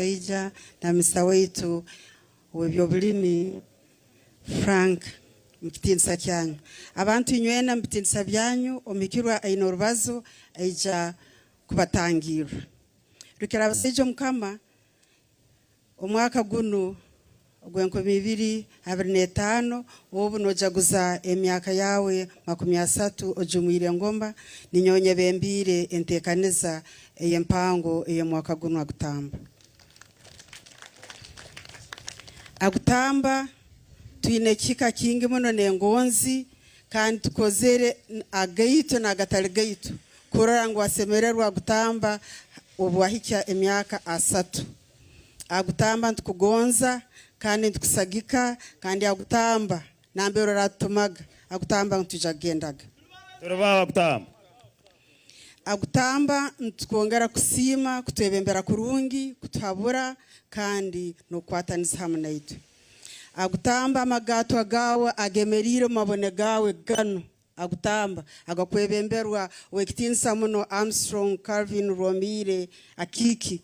Kasaija na Minisita waitu ow'eby'obulimi Frank omu kitiinisa kyanyu. Abantu inywena omu bitiinisa byanyu, omuhikirwe aine orubazo aija kubatangirra. Rukirabasaija Omukama, omwaka gunu ogw'enkumi 2025, obu nojaguza emyaka yaawe 30 ojumwire engoma, ninyowe nyebembiire enteekaniza ey'empango ey'omwaka gunu agutamba. Agutamba twine ekihika kingi muno n'engonzi kandi tukozere agaitu n'agatali gaitu kurora ngu wasemererwa agutamba obu wahikya emyaka asatu. Agutamba nitukugonza kandi nitukusagika kandi agutamba nambere oratutumaga agutamba nitwija kugendaga. Turi baawe Agutamba. Agutamba nitukwongera kusiima kutwebembera kurungi, kutuhabura kandi n'okukwataniza hamu naitwe. Agutamba amagatwa gaawe agemeriire omu mabone gaawe ganu agutamba agakwebemberwa Ow'ekitiinisa muno Armstrong Calvin Rwomiire Akiiki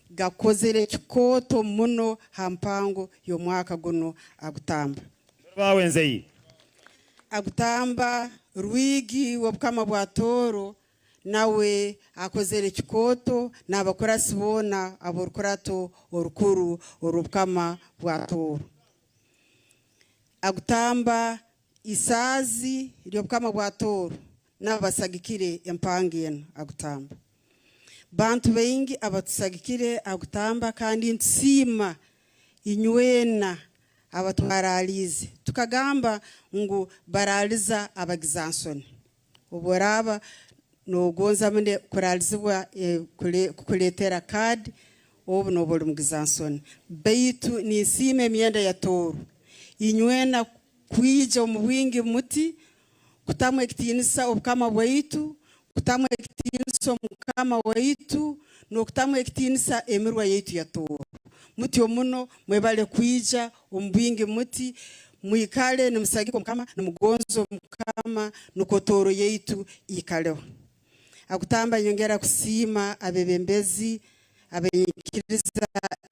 gakozere kikooto muno ha mpango y'omwaka gunu agutamba. Turi baawe Nzeyi. Agutamba Rwigi w'obukama bwa Tooro nawe akozere kikooto n'abakurasi boona ab'orukurato orukuru orw'obukama bwa Tooro. Agutamba Isaazi ry'obukama bwa Tooro nabo basagikire empango enu agutamba. Bantu baingi abatusagikire agutamba kandi nitusiima inywena abatwaraaliize. Tukagamba ngu baraaliza abagizansoni. Obu oraaba noogonza mune kuraalizibwa kukuleetera kaadi, obu nooba oli mugizansoni. Baitu ninsiima emyenda ya Tooro inywena kwija omu bwingi muti kutamu ekitiinisa Obukama bwaitu, kutamu ekitiinisa Omukama waitu, n'okutamu ekitiinisa emirwa yaitu ya Tooro. Mutyo muno mwebale kwija omu bwingi muti, mwikale nimusagika Omukama, nimugonza Omukama, nukwo Tooro yaitu ikaleho. Akutamba nyongera kusiima abebembezi abenyikiriza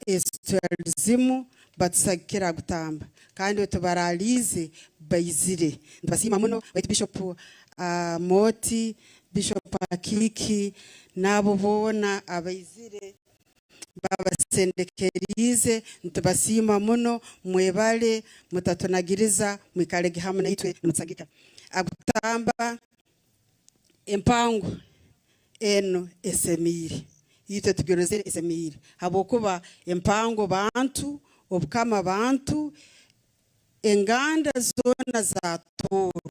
ezitwarizimu batusagikire agutamba kandi otubaraliize baizire. Nitubasiima muno baitu Bishop Amooti, Bishop Akiiki n'abo boona abaizire babasendekeriize nitubasiima muno mwebale mutatunagiriza mwikalege hamu naitwe nimutusagika. Agutamba Empango enu esemiire, itwe tugirozere esemiire habwokuba empango bantu, obukama bantu, enganda zoona za Tooro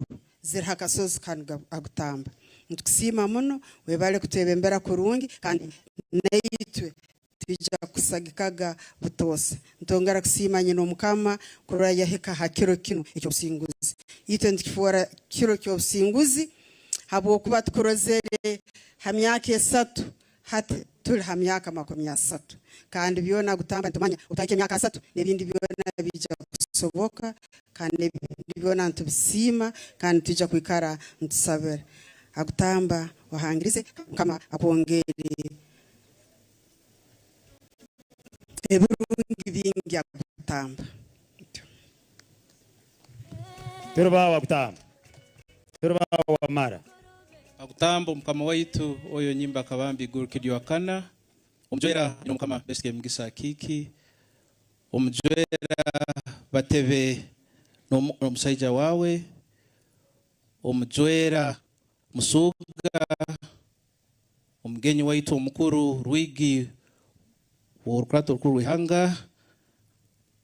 ziri ha kasozi kanu Agutamba. Nitukusiima muno, webale kutwebembera kurungi kandi naitwe Twija kukusagikaga butoosa. Nitwongera kusiima nyina Omukama kurora yahika ha kiro kinu eky'obusinguzi. Itwe nitukifoora kiro ky'obusinguzi habwokuba tukurozere ha myaka esatu, hati tuli ha myaka 30. Kandi byona gutamba nitumanya obu twahika emyaka asatu n'ebindi byona biija kusoboka kandi n'ebindi byona nitubisiima kandi nitwija kwikara nitusabira. Agutamba ohangirize Mukama akwongere. Ebirungi bingi agutamba. Turi baawe agutamba. Turi baawe wamara. Agutamba omukama waitu oyo nyimba akabambi igurukiryo akana omujwera omukama Besige Mugisa Akiiki omujwera Batebe nomusaija wawe omujwera Musuuga Omugenyi waitu omukuru Rwigi w'orukurato orukuru rw'eihanga,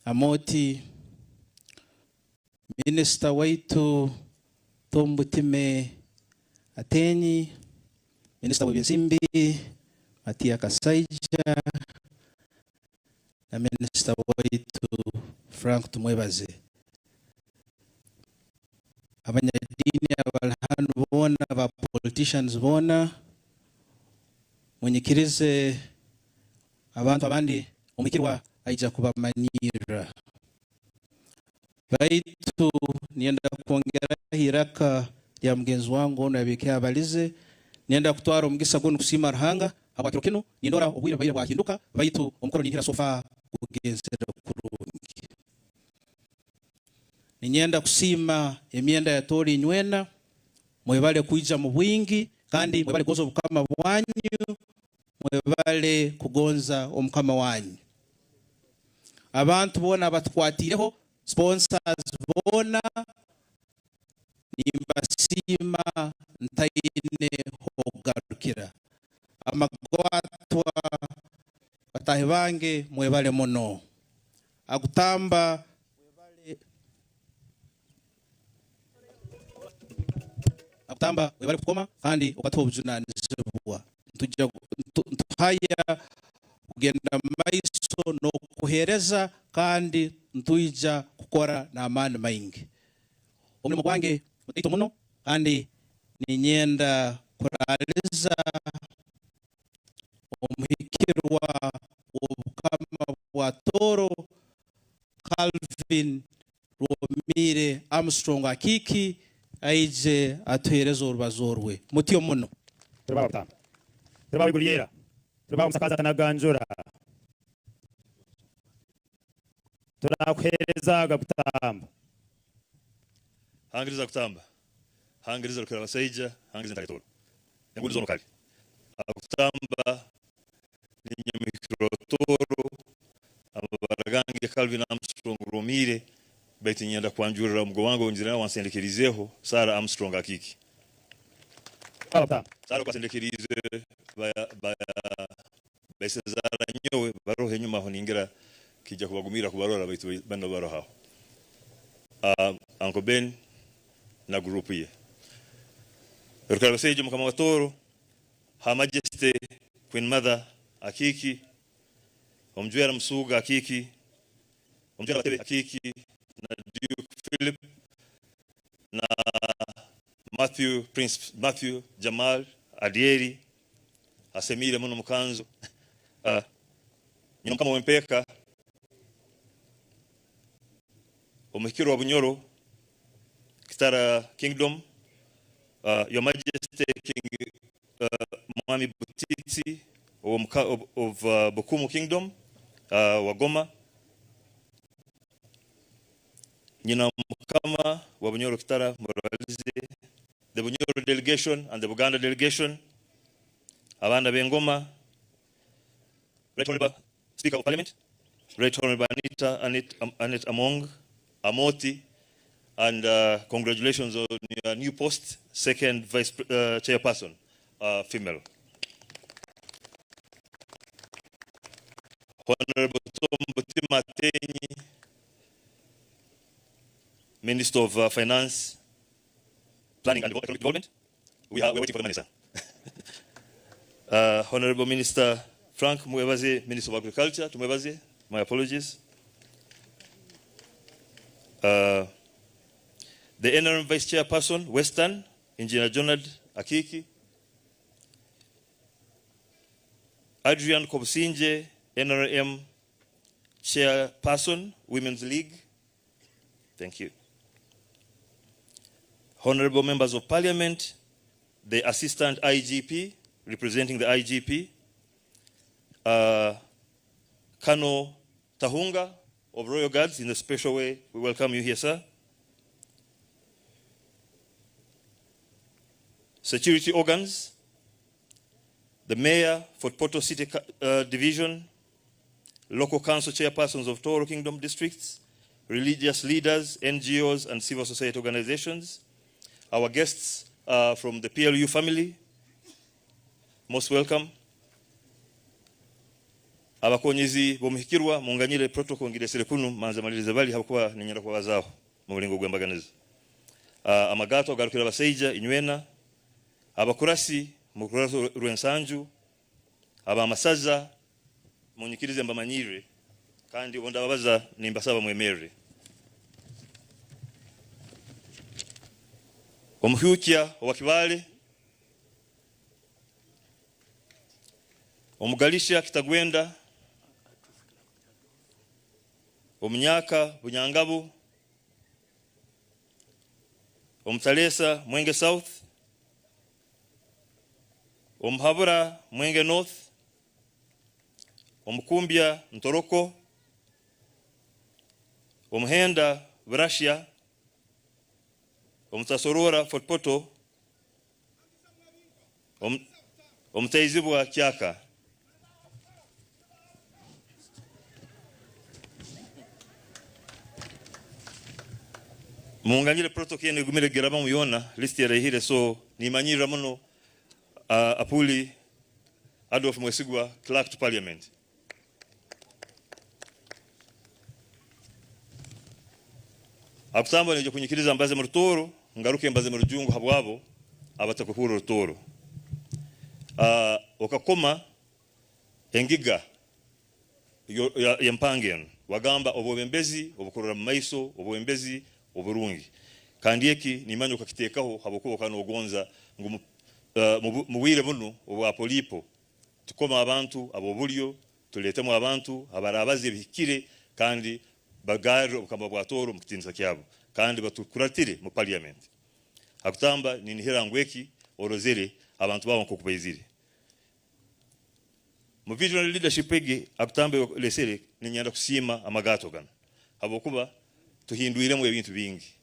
Amooti, Minisita waitu Tom Butime Ateenyi, Minisita w'eby'ensimbi Matia Kasaija na Minisita waitu Frank Tumwebaze. Abanyadiini abari hanu boona, ba politicians boona, munyikirize abantu abandi omuhikirwa aija kubamanyirra. Baitu niinyenda kwongeraho eiraka rya mugenzi wange onu yabaire abalize, niinyenda kutwara omugisa gunu kusiima Ruhanga. Habwa kiro kinu nindora obwire bubaire bwahinduka baitu omukoro ninhira so far gugenzere kurungi. Ninyenda kusiima emyenda ya Tooro inywena, mwebale kwija mu bwingi kandi mwebale kugonza obukama bwanyu, mwebale kugonza omukama wanyu. Abantu boona abatukwatiireho, sponsors boona, Nimbasiima ntaine h'okugarukira. Amagwatwa bataahi bange mwebale muno. Agutamba webale Agutamba webale kutukoma kandi okatuha obujunanizibwa. Nituhaya kugenda mumaiso n'okukuhereza kandi nitwija kukora n'amaani maingi. Omurimo gwange mutaito muno kandi niinyenda kuraaliza omuhikirwa w'Obukama bwa Tooro, Calvin Rwomiire Armstrong Akiiki aije atuheereze orubazo rwe. Mutyo muno. Turi baawe Kutamba. Turi baawe Iguru ryera. Turi baawe Omusakaazi atanaganjura. Turakuheereza Kutamba. Hangiriza Kutamba, hangiriza Rukira Basaija, hangiriza Entare Tooro. Engundi zoona kare. Kutamba ninye Muhikirwa Tooro, amabara gange Calvin Armstrong Rwomiire, baitu niinyenda kwanjurira omugo wange ou ngizire nawe ansendekeriizeho, Sarah Armstrong Akiiki. Sarah ogu ansendekeriize Baishezaara nyowe baroho enyima aho ningira kiija kubagumiira kubarora baitu banu baroho aho. Uncle Ben na group ye. Rukara Basaija Mukama wa Tooro, Her Majesty Queen Mother Akiiki, Omujwera Musuuga Akiiki, Omujwera Batebe Akiiki na Duke Philip na Matthew Prince Matthew Jamal Adyeri Asemiire muno mukanzu nyina mukama w'empeeka omuhikirwa Bunyoro Kitara Kingdom Your Majesty King Mwami Butitsi of Bukumu Kingdom wa Goma nyina mukama wa Bunyoro Kitara Murabalize the Bunyoro delegation and the Buganda delegation, abaana b'engoma, Right Honourable Speaker of Parliament, Right Honourable Anita Annet, Annet Among Amoti, and congratulations on your new post, second Vice Chairperson, female. Honourable Tom Butima Atenyi, Minister of Finance, Planning and Economic Development. We are waiting for the money, sir. Honorable Minister Frank Mwebaze, Minister of Agriculture, Tumwebaze, my apologies. The NRM Vice Chairperson, Western, Engineer Jonard Akiki. Adrian Kobusinje, NRM Chairperson, Women's League. Thank you. Honorable Members of Parliament, the Assistant IGP, representing the IGP, Colonel Tahunga of Royal Guards, in a special way, we welcome you here, sir. Security organs, the Mayor for Poto City Division, local council chairpersons of Tooro Kingdom districts, religious leaders, NGOs, and civil society organizations, our guests from the PLU family, most welcome. Abakonyezi b'omuhikirwa munganyire protocol ngiresere kunu manza malirize bali hakuba ninyenda kubazaho mu bulingo gw'embaganiza. Amagato agarukira abasaija inywena, abakurasi mu rurazo rw'ensanju, abamasaza munyikirize mbamanyire kandi obu ndababaza nimbasaba mwemerere. Omuhyukya owa Kibale, Omugalisha Kitagwenda, Omunyaka Bunyangabu, Omutalesa Mwenge South, Omuhabura Mwenge North, Omukumbya Ntoroko, Omuhenda Burashya, Omutasoroora Fort Portal, Omutaizibwa Kyaka. Munganyire protocol enu egumire kugirabamu yoona, list eraihire so nimanyirira muno Apuuli Adolf Mwesigwa, Clerk to Parliament. Akutamba noija kunyikiriza mbaze mu Rutooro ngaruke mbaze mu Rujungu habwabo abatakuhurra Orutooro. Okakoma engiga y'empango enu wagamba obwebembezi obukurora mu maiso, obwebembezi oburungi. Kandi eki nimanya okakiteekaho habwokuba okaba nogonza ngu mu bwire bunu obwa polipo Tukome abantu ab'obulyo, tuleetemu abantu abaraabaza ebihikire kandi bagarre Obukama bwa Tooro omu kitiinisa kyabo kandi batukuratire mu Parliament. Hakutamba ninihira ngu eki orozere abantu baawe nk'oku baizire. Mu visionary leadership egi Hakutamba ei olesere niinyenda kusiima amagaato ganu habwokuba tuhindwiremu ebintu bingi.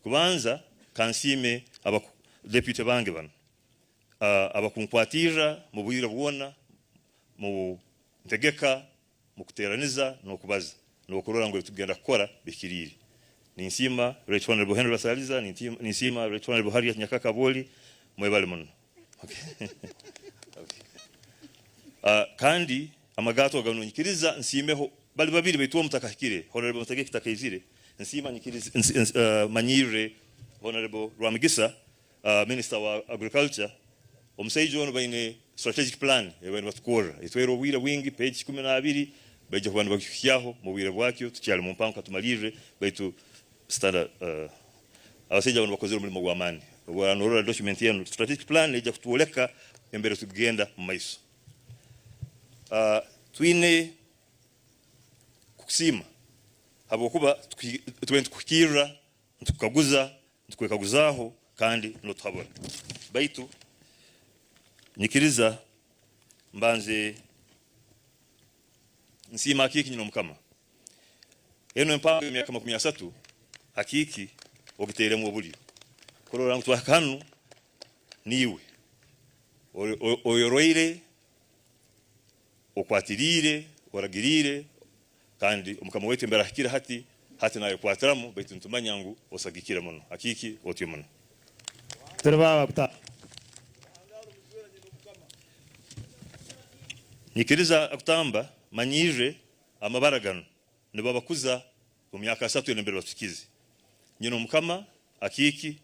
Kubanza kansiime aba Deputy bange banu. Abakunkwatirra mu bwire bwona mu ntegeka, mu kuteraniza n'okubaza n'okurora ngu ebitugenda kukora bihikiriire. Ninsiima Right Honourable Henry Basaliza, ninsiima Right Honourable Harriet Nyakaka Abwoli, mwebale muno. Kandi amagaatwa ganu nyikiriza nsiimeho bali babiri baitu omu takahikire, Honourable Mutegeki takaizire, nsiima manyirre Honourable Rwamigisa Minisita wa Agriculture, omusaija onu baine strategic plan ei bariyo nibatukorra etwaire obwire bwingi, page ikumi n'abiri baija kuba nibagihikyaho mu bwire bwakyo, tukyali mu mpango katumalirre baitu standard abasaija banu bakozire omulimo gw'amaani. Obu oraaba norora document enu, strategic plan neija kutwoleka embere tukugenda mu maiso. Twine kukusiima habwokuba tube nitukuhikirra, nitukukaguza Nitukwekaguzaaho kandi n'otuhabura. Baitu nyikiriza mbanze nsiime akiiki nyina Omukama. Enu empango y'emyaka 30 akiiki ogiteiremu obulyo. Kurora ngu twahika hanu niiwe oyoroire, okwatiriire, oragiriire Kandi Omukama waitu embere ahikire hati, hati nayekwatiramu, baitu nitumanya ngu osagikire muno. Akiiki otyo muno. Turi baawe kutaaha. Nyikiriza kutamba manyirre amabara ganu nibabakuza omu myaka asatu enu embere batuhikize. Nyina Omukama, Akiiki,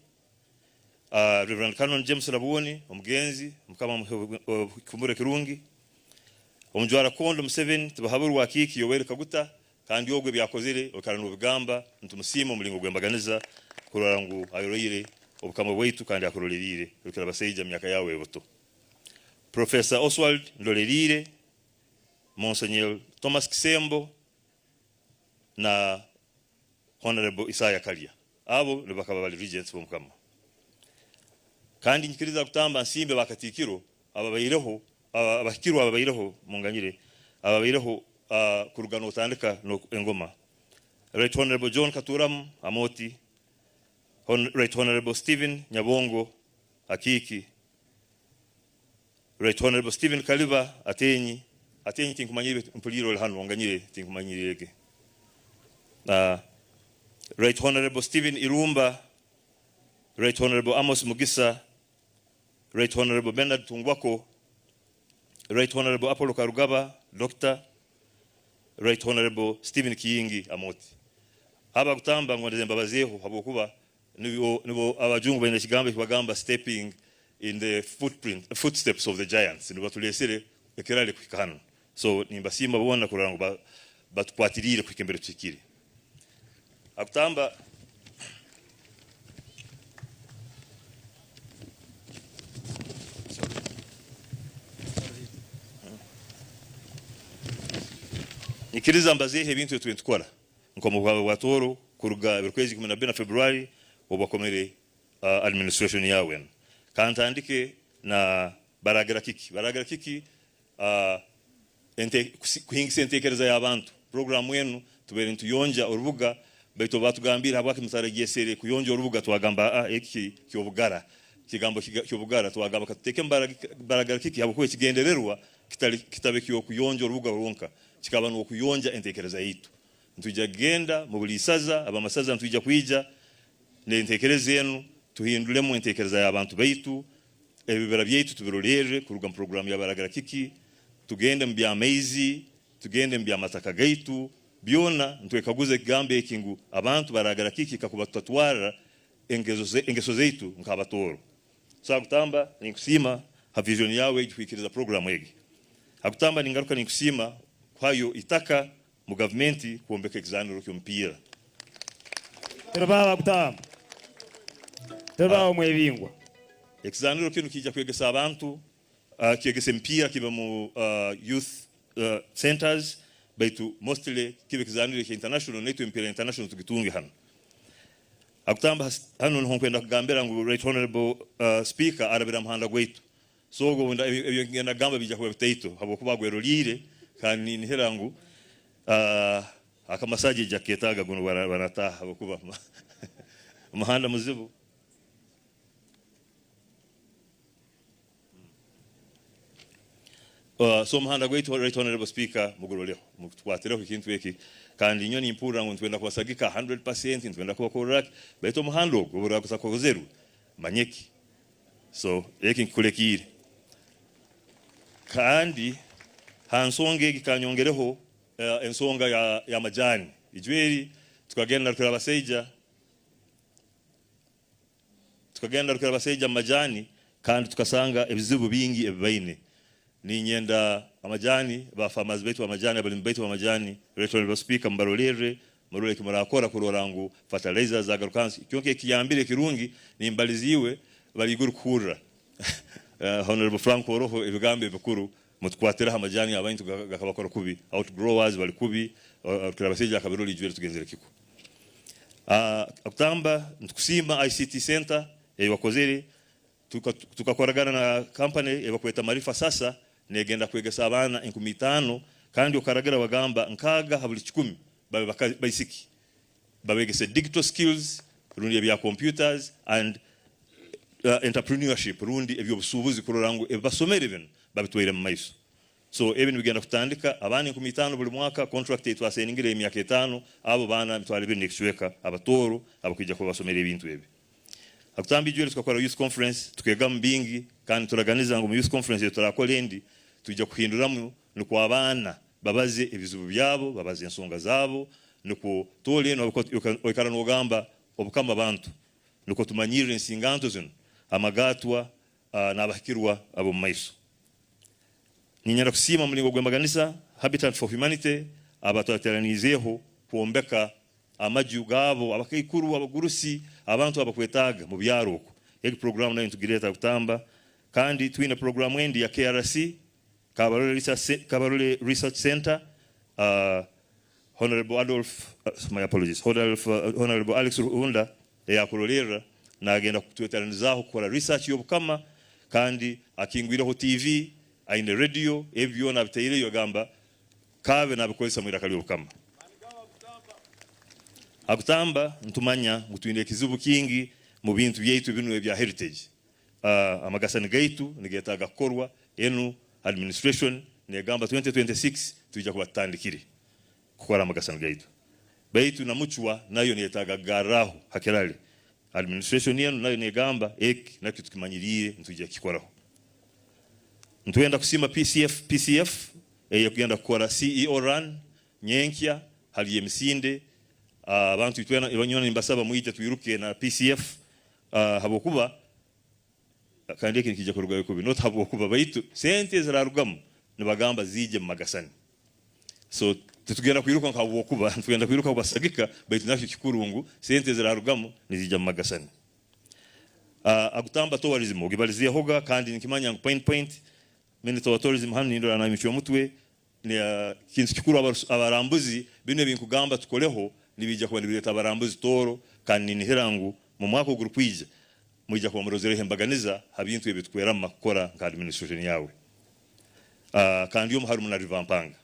Rev. Canon James Rabwoni, omugenzi, Mukama amuhe ekihumuro ekirungi. Omujwara Kondo Museveni Tibahaburwa Akiiki Yoweri Kaguta kandi ogwo ebyakozire oikara nobigamba nitumusiima omulingo gwembaganiza kurora ngu ayoroire obukama bwaitu kandi akuroleriire Rukirabasaija mumyaka yawe eyobuto. Professor Oswald Ndoleriire, Monseigneur Thomas Kisembo na Honourable Isaiah Kalya. Abo nibo bakaba bari Regents b'Omukama. Kandi nyikiriza kutamba nsimbe ba Katiikiro ababaireho, abahikirwe ababaireho, munganyire, ababaireho kuruga notandika engoma, Right Honourable John Katuramu Amooti, Hon. Right Honourable Stephen Nyabongo Akiiki, Right Honourable Stephen Kaliba Ateenyi, Ateenyi tinkumanyire mpuliire ori hanu onganyire tinkumanyiriire ge. Right Honourable Stephen Irumba, Right Honourable Amos Mugisa, Right Honourable Bernard Tungwako, Right Honourable Apollo Karugaba, Doctor, Right Honourable Stephen Kiyingi Amooti. Aba kutamba ngu ndeze mbabazeeho habwokuba nibo nibo abajungu baine ekigambo ekibagamba stepping in the footprint, footsteps of the giants nibo batureesire ekirare kuhika hanu. So nimbasiima boona kurora ngu batukwatiriire kuhika embere tuhikire. Akutamba Nyikiriza mbazeeho ebintu ebi turiyo nitukora nk'omu bwa Tooro kuruga ebiro kwezi 14 February obu bakomere administration yaawe enu. Kantandike na. Baragira Kiki? Baragira Kiki? Kuhingisa entekereza y'abantu. Puroguramu enu tubaire nituyonja orubuga, baitu obu baatugambiire habwaki mutaragyesere kuyonja orubuga, twagamba aa eki ky'obugara, kigambo ky'obugara, twagamba katuteekemu Baragira Kiki habwokuba ekigendererwa kitali kitabe ky'okuyonja orubuga rwonka, kikaba n'okuyonja entekereza yaitu. Nitwija kugenda mu buli isaza, ab'amasaza nitwija kwija n'entekereza enu tuhindulemu entekereza y'abantu baitu, ebibira byaitu tubirolerre kuruga mu puroguramu ya Baragira Kiki, tugende mu by'amaizi, tugende mu by'amataka gaitu, byona nitwekaguza ekigambo eki ngu abantu baragira kiki kakuba tutatwara engeso zaitu nk'Abatooro. So Agutamba ninkusiima ha vision yaawe egi kwikiriza puroguramu egi. Agutamba ningaruka ninkusiima kuhayo itaka mu gavumenti kwombeka ekizaaniro ky'omupiira. Turi Agutamba. Turi Omwebingwa. Ekizaaniro kinu kiija kwegesa abantu, kyegesa emipiira kibe mu youth centers, baitu mostly kibe kizaaniro ekya international, naitwe emipiira ya international tugitunge hanu. Agutamba hanu niho nkwenda kugambira ngu Right Honorable Speaker arabira muhanda gwaitu. So ogwo ebyo nkugenda kugamba biija kuba bitaito habwokuba agweroliire, kandi ninihira ngu akamasaji aija kuketaaga gunu barataaha habwokuba omuhanda muzibu. So omuhanda gwaitu Right Honorable Speaker muguroleho, mutukwatireho ekintu eki, kandi nyowe nimpurra ngu nitwenda kubasagika 100%, nitwenda kubakorra ki, baitu omuhanda ogu obu guraba gutakozerwe manya eki. So eki nkikulekiire. Kandi ha nsonga egi kanyongereho ensonga y'amajaani. Ijweri tukagenda Rukirabasaija, tukagenda Rukirabasaija mu majaani kandi tukasanga ebizibu bingi ebi baine. Niinyenda amajaani, ba farmers baitu b'amajaani, abalimi baitu b'amajaani, Right Honourable Speaker mubarolerre, murole eki murakora kurora ngu fertilizer zagaruka hansi. Kyonka ekiyambire ekirungi nimbaliziibwe bari iguru kuhurra Honourable Frank Oroho ebigambo ebikuru mutukwatireho amajaani abantu gakabakora kubi, outgrowers bari kubi, Rukirabasaija akabirora ijweri tugenzere kikwo. Akutamba nitukusiima ICT Centre ei wakozere, Tukakoragana na company ebakweta Marifa Sasa negenda kwegesa abaana 5,000 kandi okaragira wagamba 6 ha buli kikumi babe baisiki babegese digital skills rundi ebya computers and entrepreneurship rundi ebyobusubuzi kurora ngu ebibasomere binu babitwaire mumaiso. So ebi nibigenda kutandika abaana 5,000 buli mwaka, contract eyitwasainingire eyemyaka etaano, abo baana 2,000 nekicweka Abatooro abakwija kuba basomere ebintu ebi. Hakutamba ijweri tukakora youth conference tukegamu bingi kandi nituraganiza ngu omu youth conference ei turakora endi twija kuhinduramu nukwo abaana babaze ebizibu byabo, babaze ensonga zaabo nukwo tooro enu oikara nogamba obukama bantu nukwo tumanyirre ensinganto zinu amagatwa n'abahikirwa ab'omu maiso. Niinyenda kusiima omuringo gw'embaganisa Habitat for Humanity abatwateraniizeeho kwombeka amaju gaabo, abakaikuru, abagurusi, abantu abakwetaaga mu byaro okwo. Egi puroguraamu nayo nitugireeta kutamba. Kandi twine puroguraamu endi ya KRC, Kabarole Research Centre, Honourable Adolf, my apologies, Honourable Alex Ruhunda eyakurolerra nagenda kutweteranizaaho kukora research y'Obukama kandi akingwireho TV, aine radio, ebi byona abitaireyo agamba kaabe nabikozesa mu iraka ly'Obukama. Hakutamba nitumanya ngu twine ekizibu kingi mu bintu byaitu binu ebya heritage. Amagasani gaitu nigetaaga kukorwa, enu administration negamba 2026 twija kuba tutandikire kukora amagasani gaitu. Baitu na Mucwa nayo neyetaaga kugarraho ha kirale. Administration enu nayo negamba eki nakyo tukimanyiriire nitwija kukikoraho. Nitwenda kusiima PCF, PCF eyekugenda kukora CEO run nyenkya hali emisinde. Abantu itwena nyowe nimbasaba mwije twiruke na PCF habwokuba kandi eki nikiija kurugayo kubi not habwokuba baitu sente ezirarugamu nibagamba ziije mumagasani. So titugenda kwiruka nka habwokuba nitugenda kwiruka kubasagika baitu nakyo kikuru ngu sente ezirarugamu niziija mumagasani. Agutamba tourism ogibalizeehoga kandi ninkimanya ngu Pine Point Minister wa tourism hanu nindora naimukya omutwe kintu kikuru abarambuzi binu ebinkugamba tukoleho nibiija kuba nibireeta abarambuzi Tooro kandi ninihira ngu mu mwaka ogurukwija. Mwija kuba murozereho embaganiza ha bintu ebi tukwerama kukora nka administration yawe. Kandi omu harimu na River Mpanga.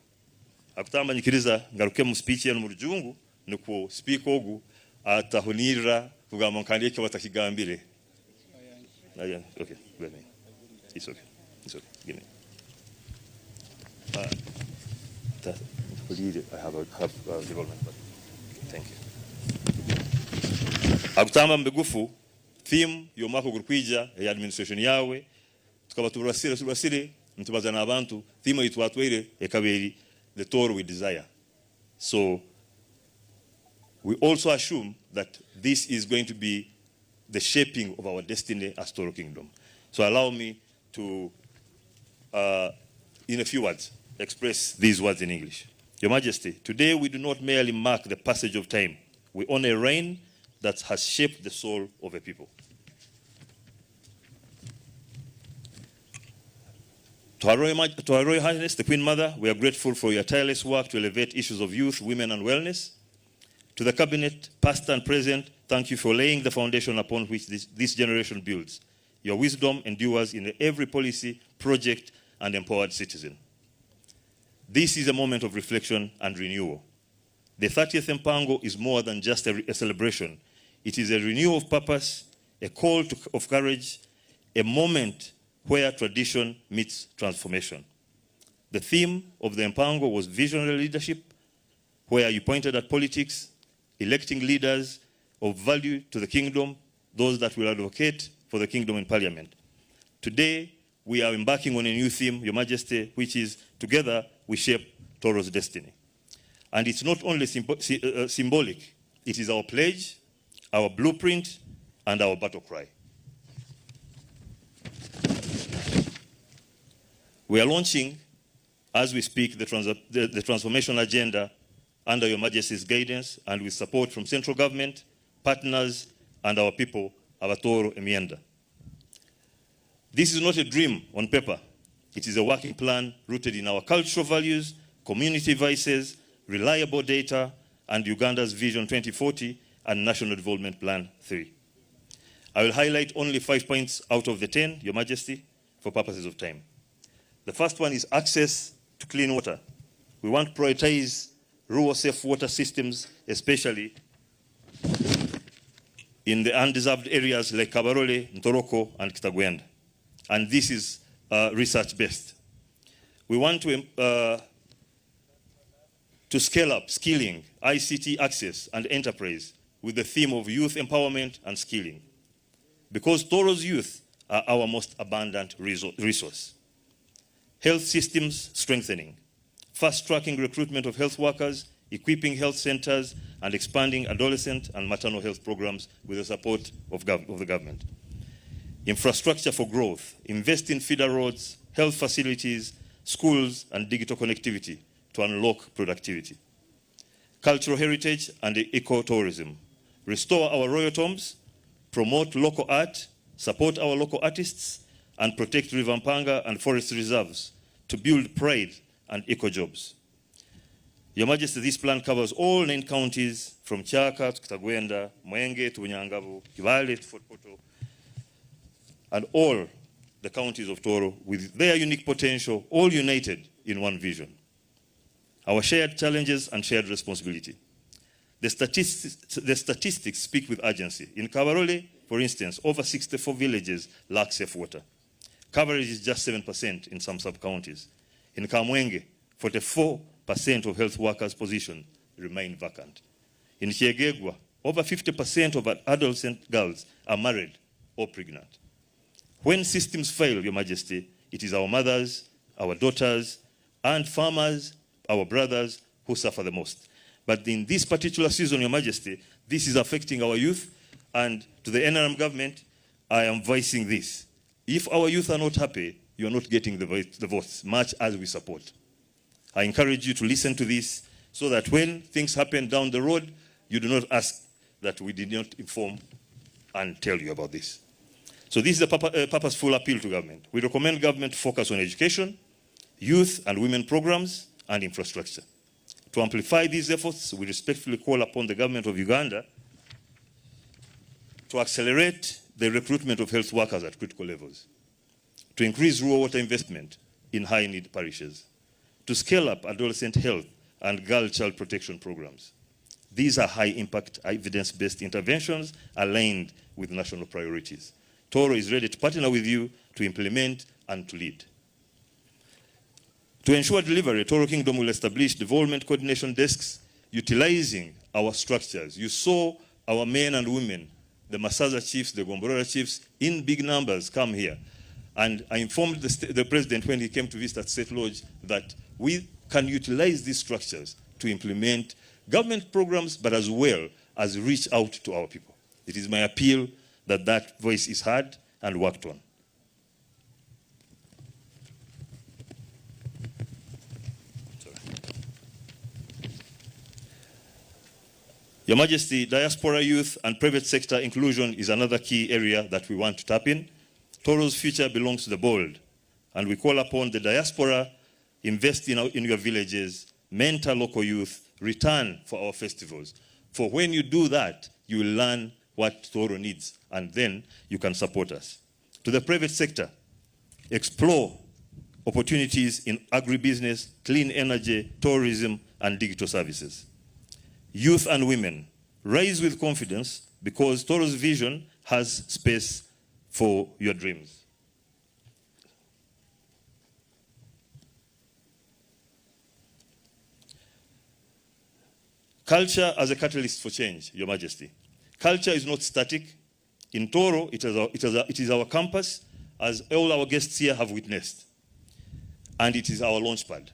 Akutamba nyikiriza ngarukemu speech enu mu Rujungu nikwo speaker ogu atahunirra kugamba ngu kandi ekyo batakigambire. Okay, let me. It's okay. It's okay. Give me. I have a, have a development. Thank you. Akutamba mu bigufu theme y'omwaka ogurikwija eya administration yawe tukaba turwasire turwasire nitubaza n'abantu theme ei twatwaire ekaba eri the Toro we desire. So we also assume that this is going to be the shaping of our destiny as Toro Kingdom. So allow me to, in a few words, express these words in English. Your Majesty, today we do not merely mark the passage of time. We honor a reign that has shaped the soul of a people. To Her Royal, to Her Royal Highness, the Queen Mother, we are grateful for your tireless work to elevate issues of youth, women, and wellness. To the Cabinet, past and present, thank you for laying the foundation upon which this generation builds. Your wisdom endures in every policy, project, and empowered citizen. This is a moment of reflection and renewal. The 30th Empango is more than just a celebration. It is a renewal of purpose, a call of courage, a moment where tradition meets transformation. The theme of the Empango was visionary leadership, where you pointed at politics, electing leaders of value to the kingdom, those that will advocate for the kingdom in parliament. Today, we are embarking on a new theme, Your Majesty, which is Together We Shape Toro's Destiny. And it's not only symbolic, it is our pledge, our blueprint, and our battle cry. We are launching, as we speak, the transformation agenda under Your Majesty's guidance and with support from central government, partners, and our people, Abatoro Emienda. This is not a dream on paper. It is a working plan rooted in our cultural values, community vices, reliable data, and Uganda's Vision 2040 and National Development Plan 3. I will highlight only 5 points out of the 10, Your Majesty, for purposes of time. The first one is access to clean water. We want to prioritize rural safe water systems, especially in the undeserved areas like Kabarole, Ntoroko, and Kitagwenda. And this is research-based. We want to scale up skilling, ICT access, and enterprise with the theme of youth empowerment and skilling. Because Toro's youth are our most abundant resource. Health systems strengthening, fast-tracking recruitment of health workers, equipping health centers, and expanding adolescent and maternal health programs with the support of the government. Infrastructure for growth, invest in feeder roads, health facilities, schools, and digital connectivity to unlock productivity. Cultural heritage and ecotourism. Restore our royal tombs, promote local art, support our local artists, and protect River Mpanga and forest reserves to build pride and eco-jobs. Your Majesty, this plan covers all 9 counties from Kyaka to Kitagwenda, Mwenge to Bunyangabu, Kibaale to Fort Portal, and all the counties of Toro with their unique potential, all united in one vision. Our shared challenges and shared responsibility. The statistics speak with urgency. In Kabarole, for instance, over 64 villages lack safe water. Coverage is just 7% in some sub-counties. In Kamwenge, 44% of health workers' positions remain vacant. In Kyegegwa, over 50% of adolescent girls are married or pregnant. When systems fail, Your Majesty, it is our mothers, our daughters, and farmers, our brothers, who suffer the most. But in this particular season, Your Majesty, this is affecting our youth, and to the NRM government, I am voicing this. If our youth are not happy, you are not getting the votes, much as we support. I encourage you to listen to this so that when things happen down the road, you do not ask that we did not inform and tell you about this. So this is a purposeful appeal to government. We recommend government to focus on education, youth and women programs, and infrastructure. To amplify these efforts, we respectfully call upon the government of Uganda to accelerate the recruitment of health workers at critical levels, to increase rural water investment in high-need parishes, to scale up adolescent health and girl child protection programs. These are high-impact, evidence-based interventions aligned with national priorities. Tooro is ready to partner with you to implement and to lead. To ensure delivery, Tooro Kingdom will establish development coordination desks utilizing our structures. You saw our men and women, the Masaza chiefs, the Gombolola chiefs, in big numbers come here. And I informed the president when he came to visit at State Lodge that we can utilize these structures to implement government programs, but as well as reach out to our people. It is my appeal that that voice is heard and worked on. Your Majesty, diaspora youth and private sector inclusion is another key area that we want to tap in. Tooro's future belongs to the bold, and we call upon the diaspora, invest in your villages, mentor local youth, return for our festivals. For when you do that, you will learn what Tooro needs, and then you can support us. To the private sector, explore opportunities in agribusiness, clean energy, tourism, and digital services. Youth and women, rise with confidence because Tooro's vision has space for your dreams. Culture as a catalyst for change, Your Majesty. Culture is not static. In Tooro, it is our compass, as all our guests here have witnessed. And it is our launchpad.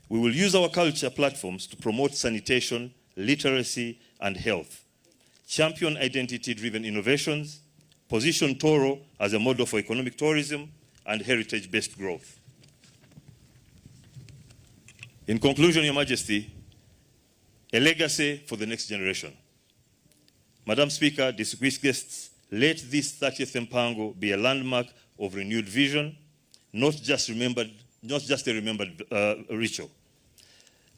We will use our culture platforms to promote sanitation, literacy, and health, champion identity-driven innovations, position Tooro as a model for economic tourism and heritage-based growth. In conclusion, Your Majesty, a legacy for the next generation. Madam Speaker, distinguished guests, let this 30th Empango be a landmark of renewed vision, not just a remembered ritual.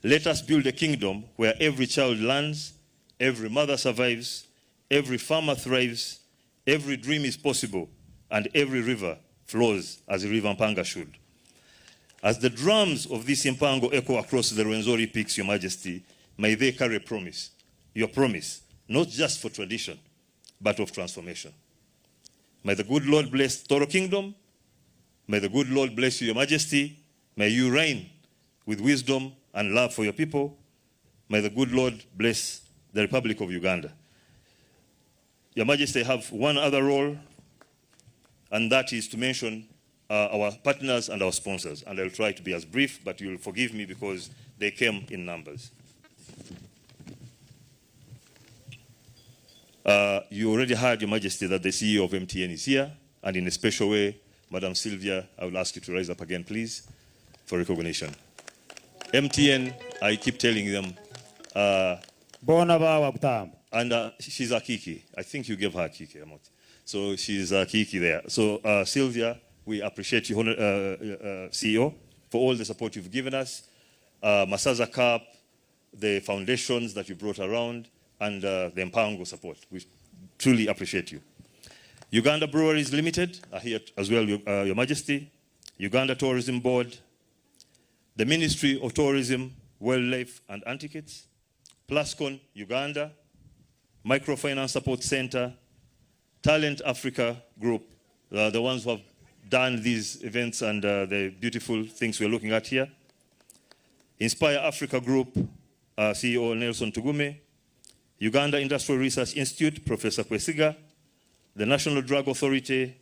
Let us build a kingdom where every child learns, every mother survives, every farmer thrives, every dream is possible, and every river flows as the River Mpanga should. As the drums of this Empango echo across the Rwenzori peaks, Your Majesty, may they carry a promise, your promise, not just for tradition, but of transformation. May the good Lord bless Tooro Kingdom. May the good Lord bless you, Your Majesty. May you reign with wisdom and love for your people. May the good Lord bless the Republic of Uganda. Your Majesty, I have one other role, and that is to mention our partners and our sponsors. And I'll try to be as brief, but you'll forgive me because they came in numbers. You already heard, Your Majesty, that the CEO of MTN is here, and in a special way, Madam Sylvia, I will ask you to rise up again, please, for recognition. MTN, I keep telling them. Bona bawa kutamba. And she's a Kiki. I think you gave her a Kiki. I'm not. So she's a Kiki there. So Sylvia, we appreciate you, CEO, for all the support you've given us. Masaza Cup, the foundations that you brought around, and the Empango support. We truly appreciate you. Uganda Breweries Limited are here as well, Your Majesty. Uganda Tourism Board, the Ministry of Tourism, Wildlife and Antiquities, Plascon Uganda, Microfinance Support Center, Talent Africa Group, the ones who have done these events and the beautiful things we're looking at here. Inspire Africa Group, CEO Nelson Tugume, Uganda Industrial Research Institute, Professor Kwesiga, the National Drug Authority,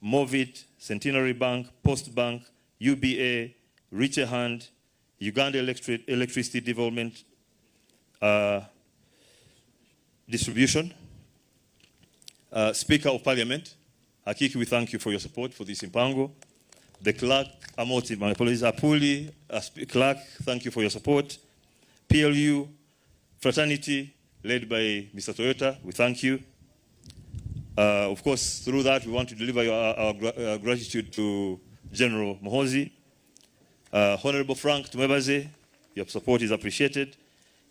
Movit, Centenary Bank, Post Bank, UBA, Reach a Hand, Uganda Electricity Development Distribution, Speaker of Parliament, Hakiki, we thank you for your support for this Empango. The Clerk, Amoti, my apologies, Apuli, Clerk, thank you for your support. PLU, Fraternity, led by Mr. Toyota, we thank you. Of course, through that, we want to deliver our gratitude to General Muhoozi. Honorable Frank Tumwebaze, your support is appreciated.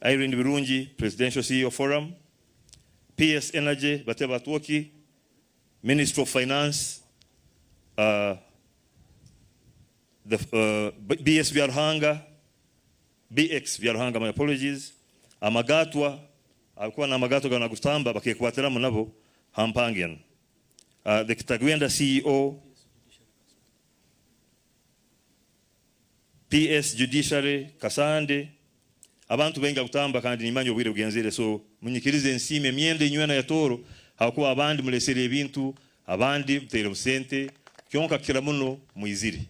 Irene Birungi, Presidential CEO Forum. PS Energy, Bateba Twoki. Ministry of Finance, the BS Byaruhanga, BX Byaruhanga, my apologies, amagatwa, abakuba n'amagatwa gana gutamba bakekwatiramu nabo ha mpango enu. The Kitagwenda CEO, PS Judiciary, Kasande, abantu baingi kutamba kandi nimanya obwire bugenzere, so munyikirize nsiime emyenda enywena ya Tooro hakuba abandi mulesere ebintu, abandi muteire busente, kyonka kira muno mwizire.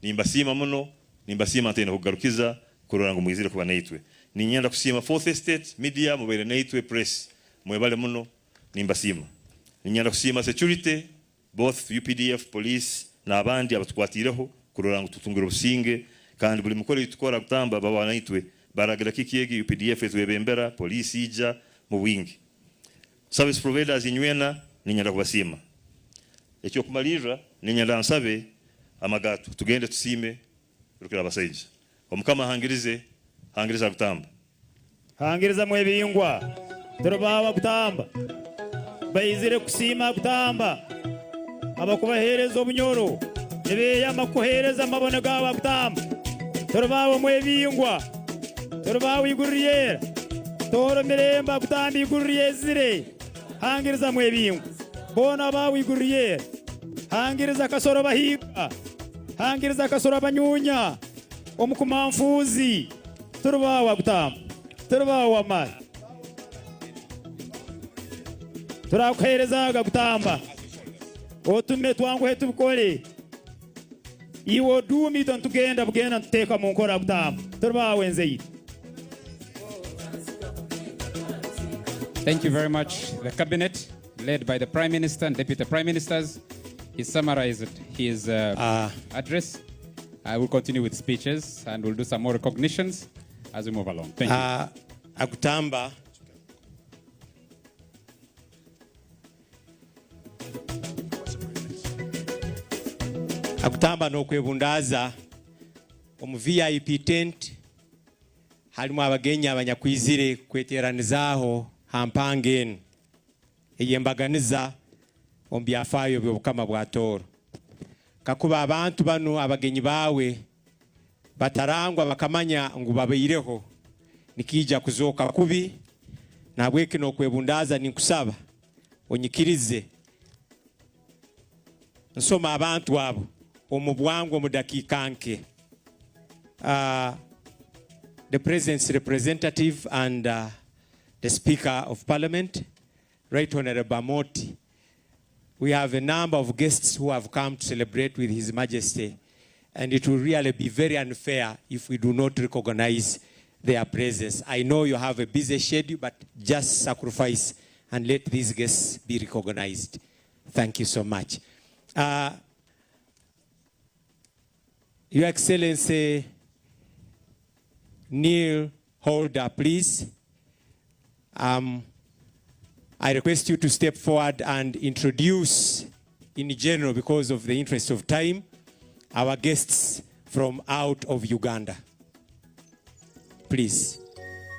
Nimbasiima muno, nimbasiima ntaine kugarukiza kurora ngu mwizire kuba naitwe. Ninyenda kusiima Fourth Estate Media mubaire naitwe, press mwebale muno, nimbasiima. Ninyenda kusiima security, both UPDF, police n'abandi abatukwatireho kurora ngu tutungire obusinge, kandi buli mukoro tukora kutamba baba naitwe baragira kiki egi UPDF etwebembera, police ija mu bwingi. Service providers inywena ninyenda kubasiima. Ekyokumalirra ninyenda nsabe amagato tugende tusiime rukira abasaija. Omukama hangirize, hangiriza kutamba. Hangiriza mwebingwa, turubawa kutamba, baizire kusiima kutamba, abakubahereza obunyoro nibeyama kuhereza amabone gawe kutamba. Turubawa mwebingwa, turubawa iguru ryera, Tooro miremba kutamba iguru ryezire. Hangiriza mwebingwa, bona bawe iguru ryera. Hangiriza kasoro bahiga, hangiriza kasoro banyunya, omukumanfuzi, turubawa kutamba, turubawa mara. Turakuherezaga kutamba, otume twanguhe tubikore, iwe oduumi itwe ntugenda bugenda ntuteeka mu nkora kutamba, turubawe nzeire. Thank you very much. The cabinet, led by the Prime Minister and Deputy Prime Ministers, he summarized his address. I will continue with speeches and we'll do some more recognitions as we move along. Thank you. Akutamba. Akutamba n'okwebundaaza omu VIP tent harimu abagenyi abanyakwizire kweteranizaaho ha mpango enu ey'embaganiza omu byafaayo by'obukama bwa Tooro. Kakuba abantu banu abagenyi bawe batarangwa bakamanya ngu babaireho, nikiija kuzooka kubi. Nahabweki n'okwebundaaza ninkusaba onyikirize nsoma abantu abo omu bwangu omu dakiika nke. The President's representative and the Speaker of Parliament, Right Honorable Amoti. We have a number of guests who have come to celebrate with His Majesty, and it will really be very unfair if we do not recognize their presence. I know you have a busy schedule, but just sacrifice and let these guests be recognized. Thank you so much. Your Excellency, Neil Holder, please. I request you to step forward and introduce, in general, because of the interest of time, our guests from out of Uganda. Please,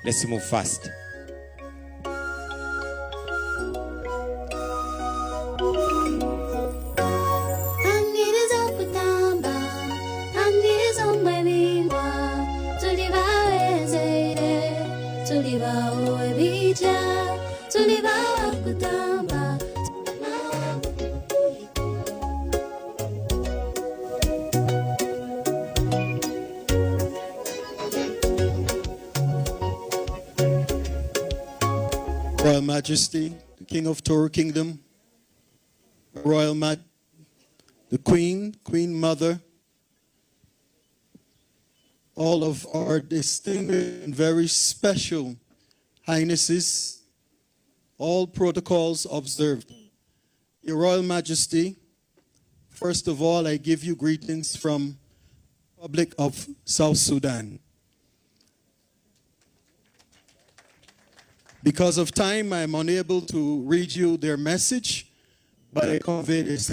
let's move fast. Hangiriza kutamba, hangiriza omwebingwa, tuli bawezeire, tuli bawe bija, tuli bawa kutamba. Royal Majesty, the King of Tooro Kingdom, Royal Majesty, the Queen, Queen Mother, all of our distinguished and very special highnesses, all protocols observed. Your Royal Majesty, first of all, I give you greetings from the Republic of South Sudan. Because of time, I am unable to read you their message, but I convey this.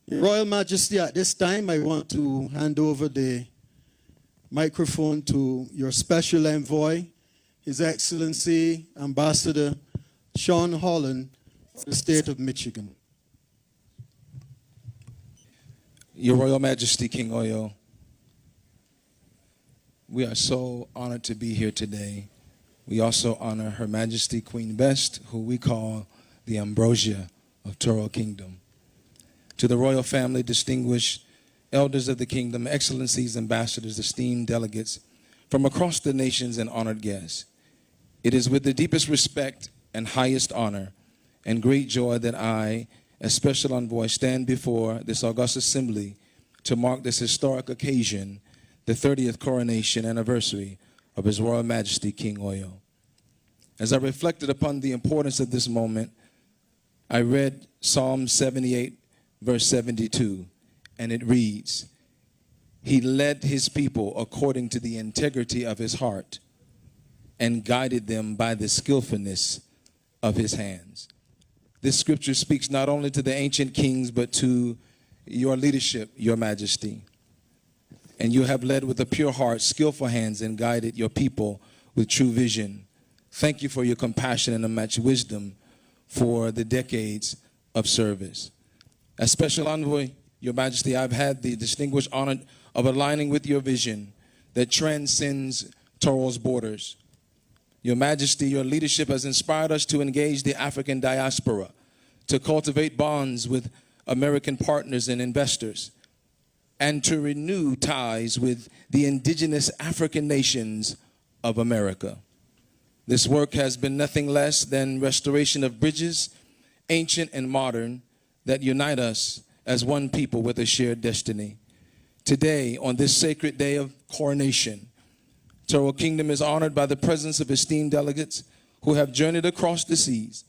Your Royal Majesty, at this time, I want to hand over the microphone to your special envoy, His Excellency Ambassador Sean Holland of the state of Michigan. Your Royal Majesty, King Oyo, we are so honored to be here today. We also honor Her Majesty Queen Best, who we call the Ambrosia of Tooro Kingdom. To the royal family, distinguished elders of the kingdom, excellencies, ambassadors, esteemed delegates from across the nations and honored guests, it is with the deepest respect and highest honor and great joy that I, as special envoy, stand before this august assembly to mark this historic occasion, the 30th coronation anniversary of His Royal Majesty King Oyo. As I reflected upon the importance of this moment, I read Psalm 78, verse 72, and it reads, He led his people according to the integrity of his heart and guided them by the skillfulness of his hands. This scripture speaks not only to the ancient kings, but to your leadership, your majesty. And you have led with a pure heart, skillful hands, and guided your people with true vision. Thank you for your compassion and unmatched wisdom for the decades of service. As special envoy, your majesty, I've had the distinguished honor of aligning with your vision that transcends Tooro's borders. Your Majesty, your leadership has inspired us to engage the African diaspora, to cultivate bonds with American partners and investors, and to renew ties with the indigenous African nations of America. This work has been nothing less than restoration of bridges, ancient and modern, that unite us as one people with a shared destiny. Today, on this sacred day of coronation, Tooro Kingdom is honored by the presence of esteemed delegates who have journeyed across the seas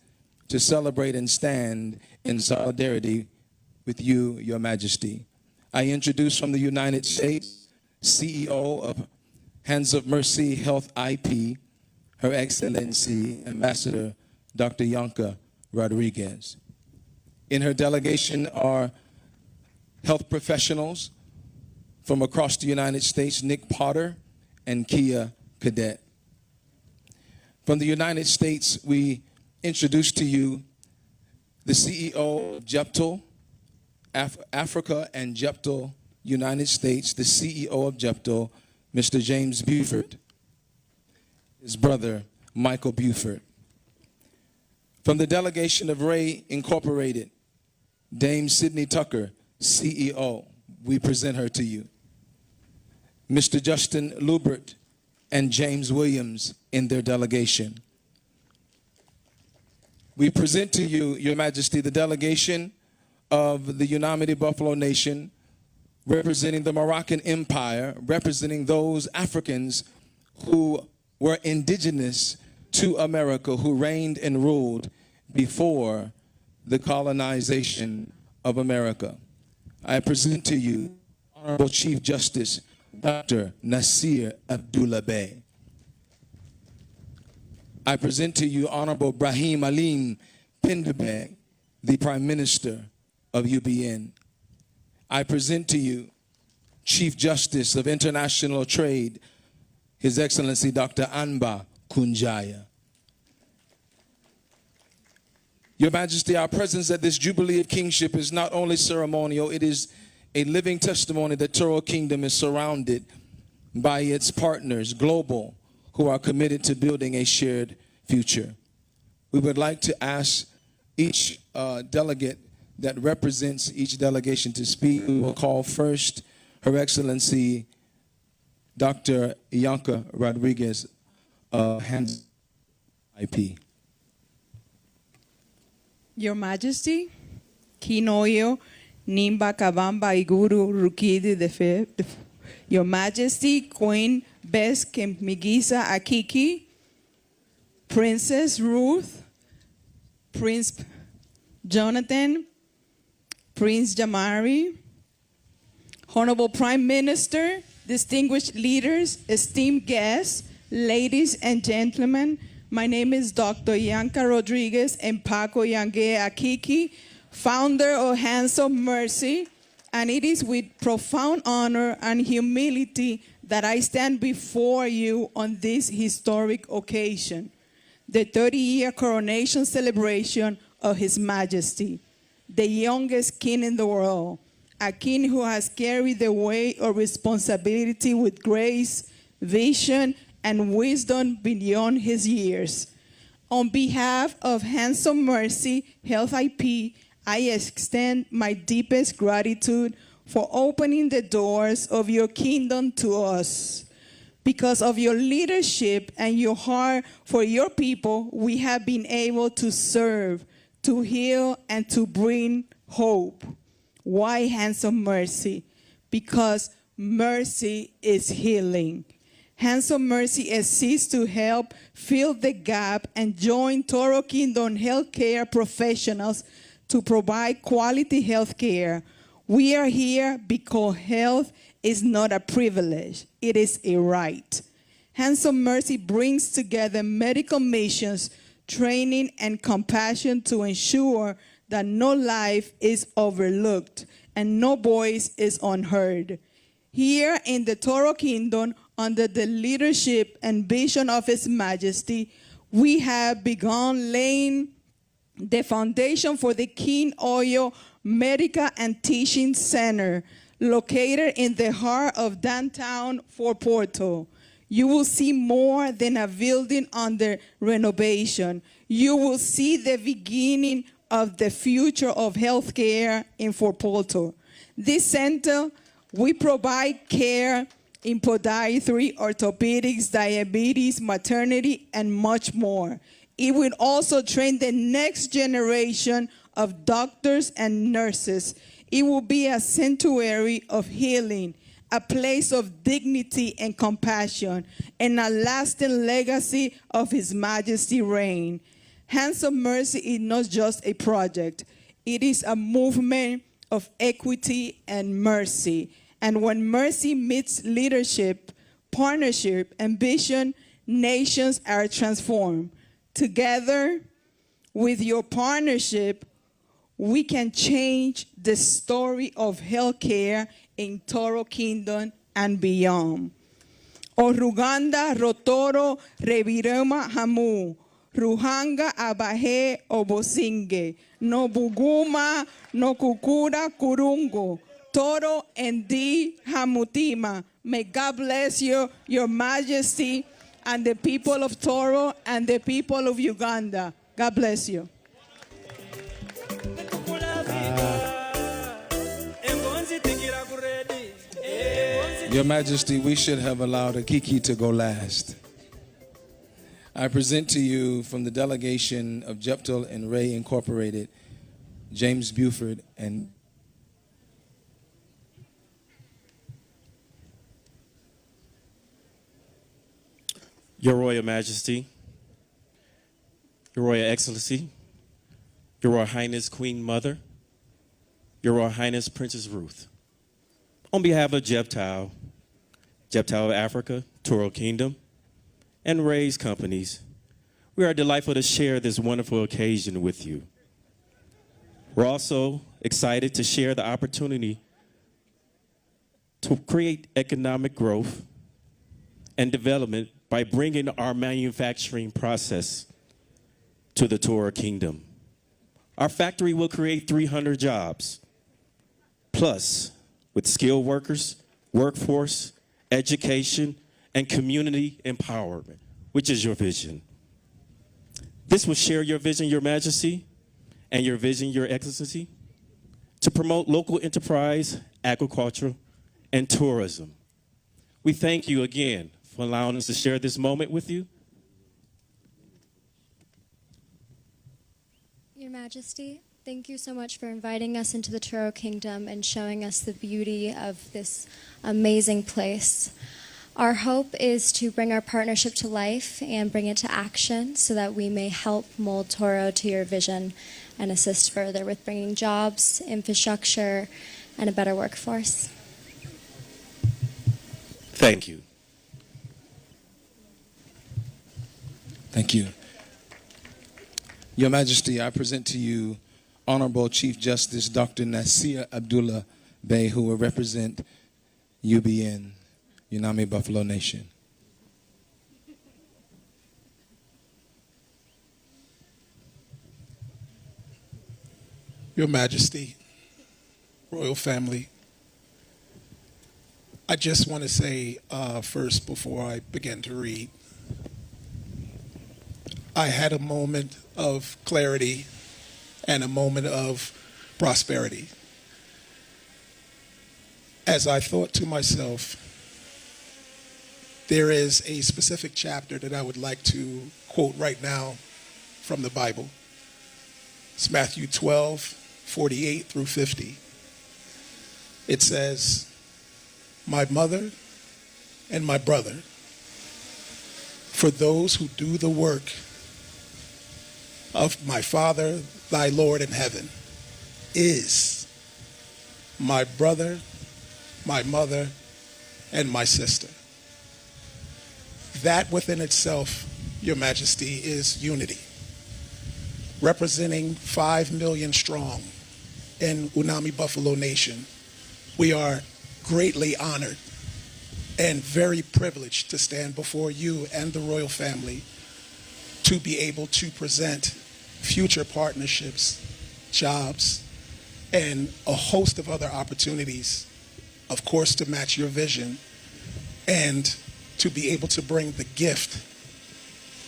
to celebrate and stand in solidarity with you, Your Majesty. I introduce from the United States, CEO of Hands of Mercy Health IP, Her Excellency Ambassador Dr. Yanka Rodriguez. In her delegation are health professionals from across the United States, Nick Potter and Kia Cadet. From the United States, we introduce to you the CEO of Jeptel Africa and Jeptel United States, the CEO of Jeptel, Mr. James Buford, his brother, Michael Buford. From the delegation of Ray Incorporated, Dame Sydney Tucker, CEO, we present her to you. Mr. Justin Lubert and James Williams in their delegation. We present to you, Your Majesty, the delegation of the Unamidi Buffalo Nation, representing the Moroccan Empire, representing those Africans who were indigenous to America, who reigned and ruled before the colonization of America. I present to you Honorable Chief Justice Dr. Nasir Abdullah Bey. I present to you Honorable Brahim Alim Pendebeg, the Prime Minister of UBN. I present to you Chief Justice of International Trade, His Excellency Dr. Anba Kunjaya. Your Majesty, our presence at this Jubilee of Kingship is not only ceremonial, it is a living testimony that Tooro Kingdom is surrounded by its partners, global, who are committed to building a shared future. We would like to ask each delegate that represents each delegation to speak. We will call first Her Excellency, Dr. Yanka Rodriguez of Hands IP. Your Majesty, King Oyo, Nimba Kabamba Iguru Rukidi the Fifth, Your Majesty, Queen Bess Kemigisa Akiki, Princess Ruth, Prince Jonathan, Prince Jamari, Honorable Prime Minister, distinguished leaders, esteemed guests, ladies and gentlemen, my name is Dr. Yanka Rodriguez and Paco Yange Akiki, founder of Hands of Mercy, and it is with profound honor and humility that I stand before you on this historic occasion, the 30-year coronation celebration of His Majesty, the youngest king in the world, a king who has carried the weight of responsibility with grace, vision, and wisdom beyond his years. On behalf of Handsome Mercy Health IP, I extend my deepest gratitude for opening the doors of your kingdom to us. Because of your leadership and your heart for your people, we have been able to serve, to heal, and to bring hope. Why Handsome Mercy? Because mercy is healing. Hands of Mercy exists to help fill the gap and join Toro Kingdom healthcare professionals to provide quality health care. We are here because health is not a privilege, it is a right. Hands of Mercy brings together medical missions, training, and compassion to ensure that no life is overlooked and no voice is unheard. Here in the Toro Kingdom, under the leadership and vision of His Majesty, we have begun laying the foundation for the King Oyo Medical and Teaching Center, located in the heart of downtown Fort Portal. You will see more than a building under renovation. You will see the beginning of the future of healthcare in Fort Portal. This center, we provide care in podiatry, orthopedics, diabetes, maternity, and much more. It will also train the next generation of doctors and nurses. It will be a sanctuary of healing, a place of dignity and compassion, and a lasting legacy of His Majesty reign. Hands of Mercy is not just a project, it is a movement of equity and mercy. And when mercy meets leadership, partnership, and vision, nations are transformed. Together, with your partnership, we can change the story of healthcare in Toro Kingdom and beyond. Oruganda Rotoro Revirema Hamu. Ruhanga Abahe Obosinge. Nobuguma Nokukura Kurungo. Toro and D Hamutima. May God bless you, Your Majesty, and the people of Toro and the people of Uganda. God bless you. Your Majesty, we should have allowed Akiki to go last. I present to you from the delegation of Jeptal and Ray Incorporated, James Buford and Your Royal Majesty, Your Royal Excellency, Your Royal Highness Queen Mother, Your Royal Highness Princess Ruth. On behalf of Jeptal, Jeptal of Africa, Toro Kingdom, and Ray's companies, we are delightful to share this wonderful occasion with you. We're also excited to share the opportunity to create economic growth and development by bringing our manufacturing process to the Toro Kingdom. Our factory will create 300 jobs, plus with skilled workers, workforce, education, and community empowerment, which is your vision. This will share your vision, Your Majesty, and your vision, Your Excellency, to promote local enterprise, agriculture, and tourism. We thank you again for allowing us to share this moment with you. Your Majesty, thank you so much for inviting us into the Turo Kingdom and showing us the beauty of this amazing place. Our hope is to bring our partnership to life and bring it to action so that we may help mold Toro to your vision and assist further with bringing jobs, infrastructure, and a better workforce. Thank you. Thank you. Your Majesty, I present to you Honorable Chief Justice Dr. Nasir Abdullah Bey, who will represent UBN, Unami Buffalo Nation. Your Majesty, Royal Family, I just want to say first before I begin to read, I had a moment of clarity and a moment of prosperity. As I thought to myself, there is a specific chapter that I would like to quote right now from the Bible. It's Matthew 12, 48 through 50. It says, My mother and my brother, for those who do the work of my Father, thy Lord in heaven, is my brother, my mother, and my sister. That within itself, Your Majesty, is unity, representing 5 million strong in Unami Buffalo Nation. We are greatly honored and very privileged to stand before you and the royal family to be able to present future partnerships, jobs, and a host of other opportunities, of course, to match your vision and to be able to bring the gift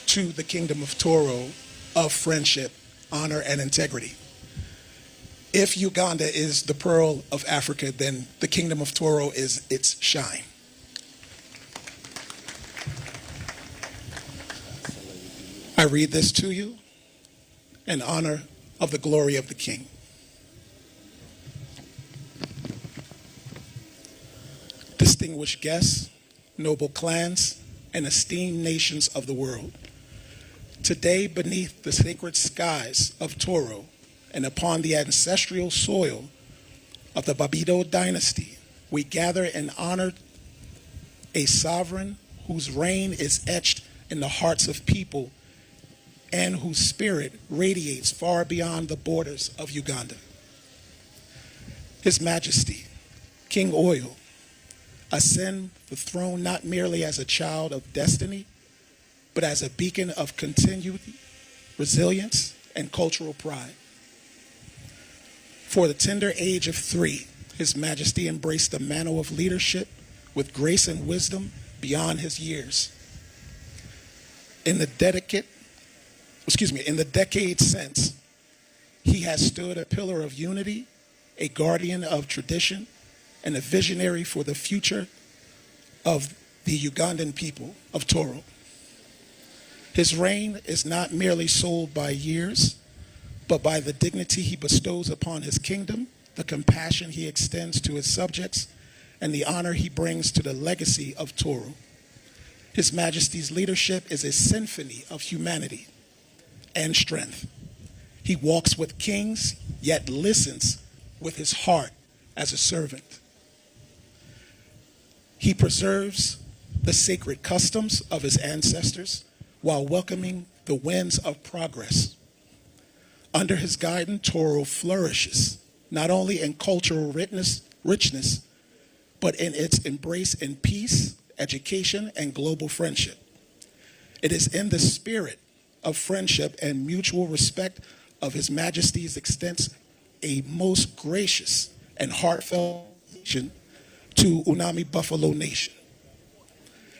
to the Kingdom of Toro of friendship, honor, and integrity. If Uganda is the pearl of Africa, then the Kingdom of Toro is its shine. I read this to you in honor of the glory of the King. Distinguished guests, noble clans, and esteemed nations of the world. Today, beneath the sacred skies of Toro and upon the ancestral soil of the Babido dynasty, we gather and honor a sovereign whose reign is etched in the hearts of people and whose spirit radiates far beyond the borders of Uganda. His Majesty, King Oyo, ascend the throne not merely as a child of destiny, but as a beacon of continued resilience and cultural pride. For the tender age of 3, His Majesty embraced the mantle of leadership with grace and wisdom beyond his years. In the dedicate, excuse me, in the decades since, he has stood a pillar of unity, a guardian of tradition, and a visionary for the future of the Ugandan people of Toro. His reign is not merely sold by years, but by the dignity he bestows upon his kingdom, the compassion he extends to his subjects, and the honor he brings to the legacy of Toro. His Majesty's leadership is a symphony of humanity and strength. He walks with kings, yet listens with his heart as a servant. He preserves the sacred customs of his ancestors while welcoming the winds of progress. Under his guidance, Toro flourishes, not only in cultural richness, but in its embrace in peace, education, and global friendship. It is in the spirit of friendship and mutual respect of His Majesty's extends a most gracious and heartfelt to Unami Buffalo Nation.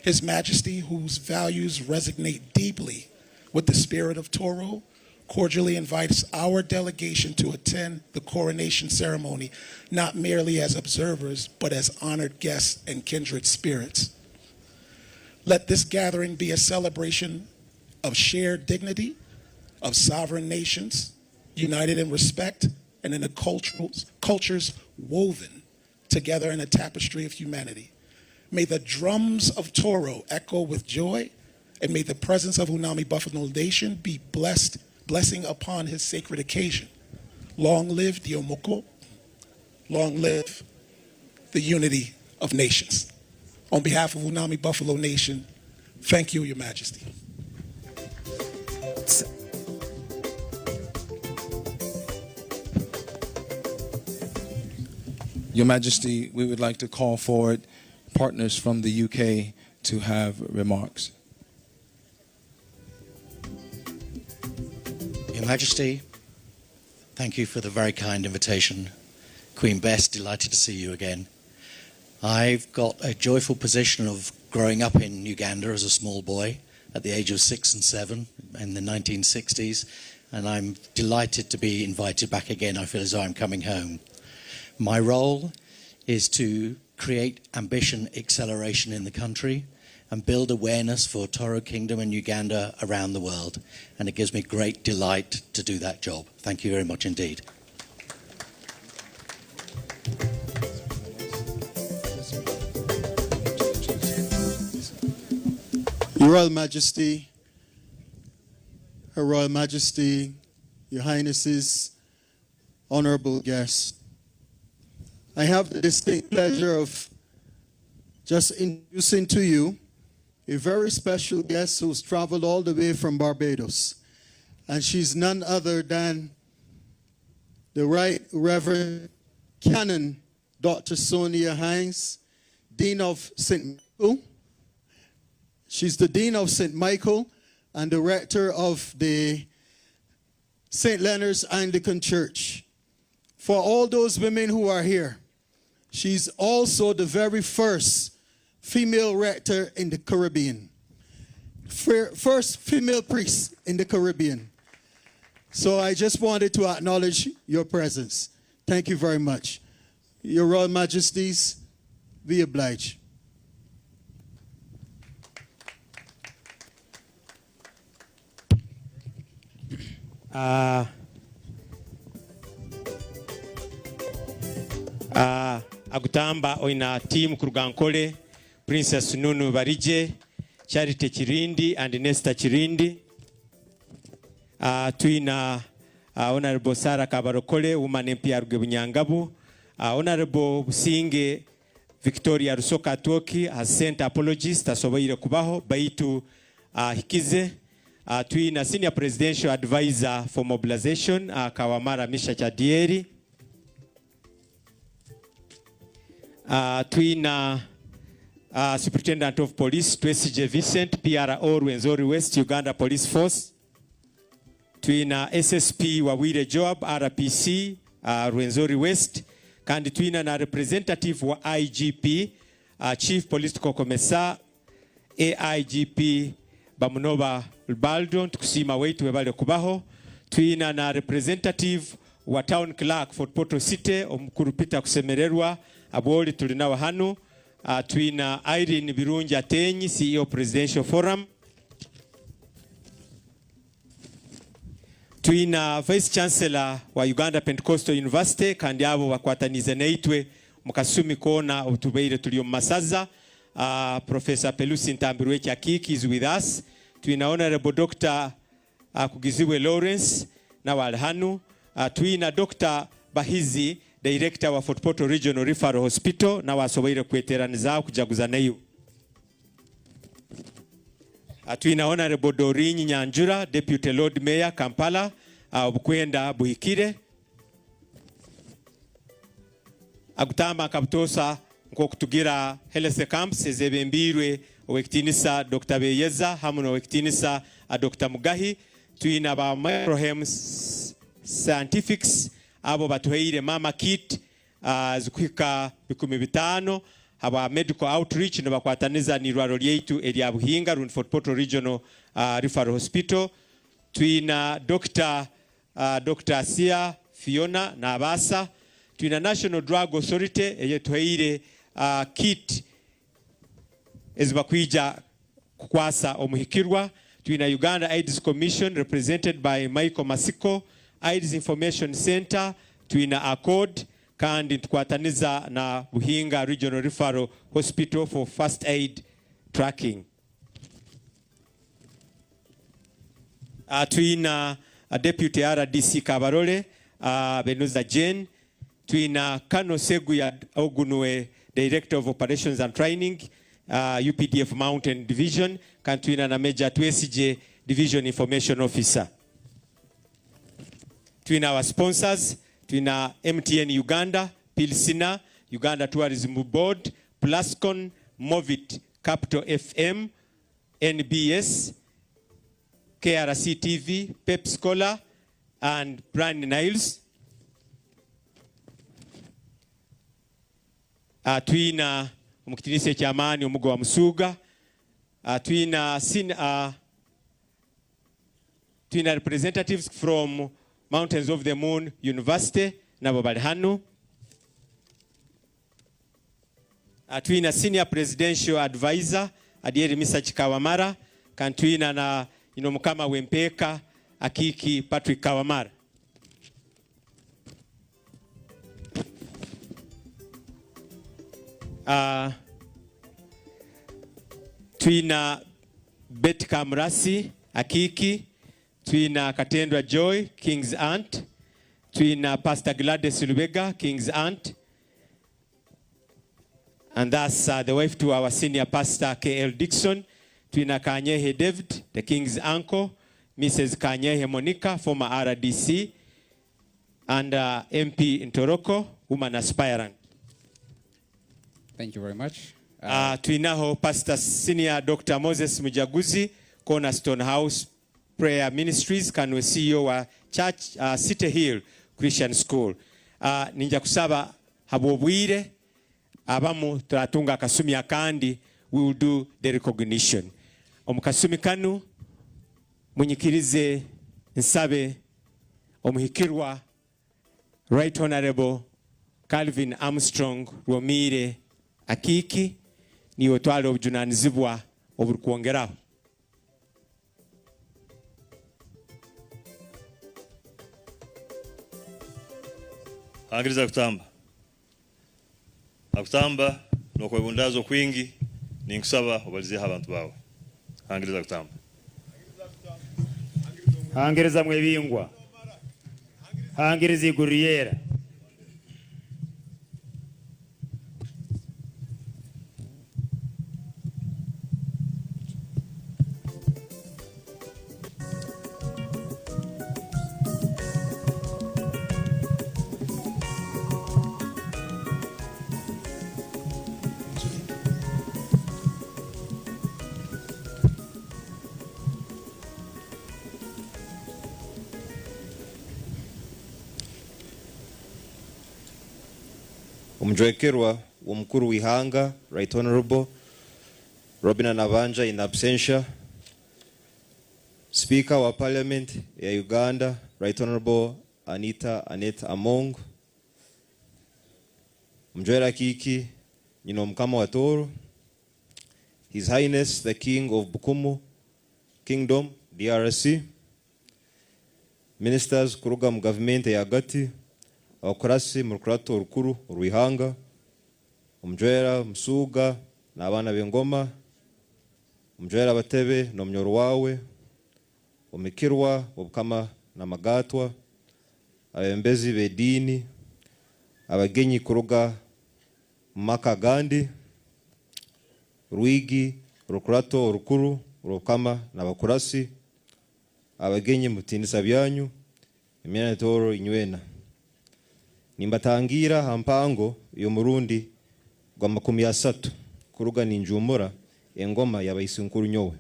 His Majesty, whose values resonate deeply with the spirit of Toro, cordially invites our delegation to attend the coronation ceremony, not merely as observers, but as honored guests and kindred spirits. Let this gathering be a celebration of shared dignity, of sovereign nations, united in respect and in the cultures woven together in a tapestry of humanity. May the drums of Toro echo with joy, and may the presence of Unami Buffalo Nation be blessed, blessing upon his sacred occasion. Long live the Omoko. Long live the unity of nations. On behalf of Unami Buffalo Nation, thank you, Your Majesty. Your Majesty, we would like to call forward partners from the UK to have remarks. Your Majesty, Thank you for the very kind invitation. Queen Bess, delighted to see you again. I've got a joyful position of growing up in Uganda as a small boy at the age of 6 and 7 in the 1960s, and I'm delighted to be invited back again. I feel as though I'm coming home. My role is to create ambition acceleration in the country and build awareness for Tooro Kingdom and Uganda around the world. And it gives me great delight to do that job. Thank you very much indeed. Your Royal Majesty, Her Royal Majesty, Your Highnesses, honorable guests, I have the distinct pleasure of just introducing to you a very special guest who's traveled all the way from Barbados. And she's none other than the Right Reverend Canon Dr. Sonia Hinds, Dean of St. Michael. She's the Dean of St. Michael and the Rector of the St. Leonard's Anglican Church. For all those women who are here, she's also the very first female rector in the Caribbean. First female priest in the Caribbean. So I just wanted to acknowledge your presence. Thank you very much. Your Royal Majesties, be obliged. Agutamba oina team kuruga Ankole, Princess Nunu Barije, Charity Chirindi and Nesta Chirindi. Twina Honorable Sarah Kabarokole, Woman MP aruge Bunyangabu. Honorable Businge Victoria Rusoka Atwoki has sent apologies, tasoboire kubaho, baitu hikize. Twina Senior Presidential Advisor for Mobilization, Kawamara Misha Chadieri. Twina Superintendent of Police Twesige Vincent, PRO Rwenzori West, Uganda Police Force. Twina SSP Wawire Joab, RPC, Rwenzori West. Kandi twina na representative wa IGP, Chief Political Commissar, AIGP Bamunoba Baldo, tukusima wetu webale kubaho. Twina na representative wa Town Clerk Fort Portal City, omukuru Peter Kusemererwa, aboli tulinawa hanu. Twina Irene Birungi Atenyi, CEO Presidential Forum. Twina Vice Chancellor wa Uganda Pentecostal University, kandi abo bakwatanize neitwe mukasumi kona otubeire tuli omu masaza. Professor Pelusi Ntambirweki Akiki is with us. Twina Honorable Dr. Akugizibwe Lawrence na wali hanu. Twina Dr. Bahizi, Director wa Fort Portal Regional Referral Hospital, na wasoboire kweteraniza kujaguza nayo. Twina Honorable Doreen Nyanjura, Deputy Lord Mayor Kampala, obukwenda buhikire. Agutamba akabutosa nkokutugira health camps ezebembirwe owekitinisa Dr. Beyeza hamwe n'owekitinisa Dr. Mugahi. Twina ba Microhem Scientifics abo batuheire mama kit zikuhika 50,000 aba medical outreach nibakwataniza n'irwaro ryaitu erya Buhinga Rund Fort Portal Regional Referral Hospital. Twina Dr. Asia Fiona Nabasa. Twina National Drug Authority eyetuheire kit ezibakwija kukwasa omuhikirwa. Twina Uganda AIDS Commission represented by Michael Masiko, AIDS Information Center, twina Accord, kandi tukwataniza na Buhinga Regional Referral Hospital for first aid tracking. Twina Deputy RDC Kabarole, Benuza Jane. Twina Kano Seguya Ogunwe, Director of Operations and Training, UPDF Mountain Division. Kandi twina na Major Twesige, Division Information Officer. Twina our sponsors, twina MTN Uganda, Pilsina, Uganda Tourism Board, Plascon, Movit, Capital FM, NBS, KRC TV, Pep Scholar, and Brian Niles. Uh, twina omu kitinisa eky'amaani omugo wa Musuuga. Uh, twina sin, uh, twina representatives from Mountains of the Moon University nabo bali hanu. Uh, twina senior presidential advisor Adieri Misaki Kawamara kandi twina na ino mukama w'empeeka Akiiki Patrick Kawamara. Uh, twina Betty Kamurasi Akiiki, twina Katendwa Joy King's Aunt, twina Pastor Gladys Lubega King's Aunt, and that's the wife to our senior pastor K.L. Dixon, twina Kanyehe David, the King's uncle, Mrs. Kanyehe Monica, former RDC, and MP Ntoroko, woman aspirant. Thank you very much. Twinaho Pastor Senior Dr. Moses Mujaguzi, Cornerstone House Prayer Ministries, kanwe CEO wa Church City Hill Christian School. Ninja kusaba habwobwire abamu turatunga akasumi akandi, we will do the recognition. Omu kasumi kanu munyikirize nsabe omuhikirwa Right Honorable Calvin Armstrong Rwomiire Akiiki niiwe otwale obujunanizibwa oburikwongeraho. Hangiriza kutamba. Akutamba n'okwebundaaza okwingi ninkusaba obalizeeho abantu baawe. Hangiriza kutamba. Hangiriza mwebingwa. Hangiriza iguru ryera. Omujwekerwa w'omukuru w'ihanga Right Honorable Robinah Nabbanja in absentia, Speaker wa Parliament ya Uganda Right Honorable Anita Annet Among, Mujwera Akiiki nyina Omukama wa Tooro, His Highness the King of Bukumu Kingdom DRC, Ministers kuruga mu gavumenti eyagati, abakurasi mu rukurato orukuru orw'ihanga, Omujwera Musuuga n'abaana b'engoma, Omujwera Batebe n'omunyoro wawe, Omukirwa Obukama n'amagatwa, abebembezi b'ediini, abagenyi kuruga mu maka agandi, Rwigi, Orukurato orukuru orw'Obukama n'abakurasi, abagenyi mu bitiinisa byanyu, emyanya Tooro inywena. Nimbatangiira aha mpango y'omurundi gwa 30 kuruga ninjumura engoma ya baisinkuru nyowe.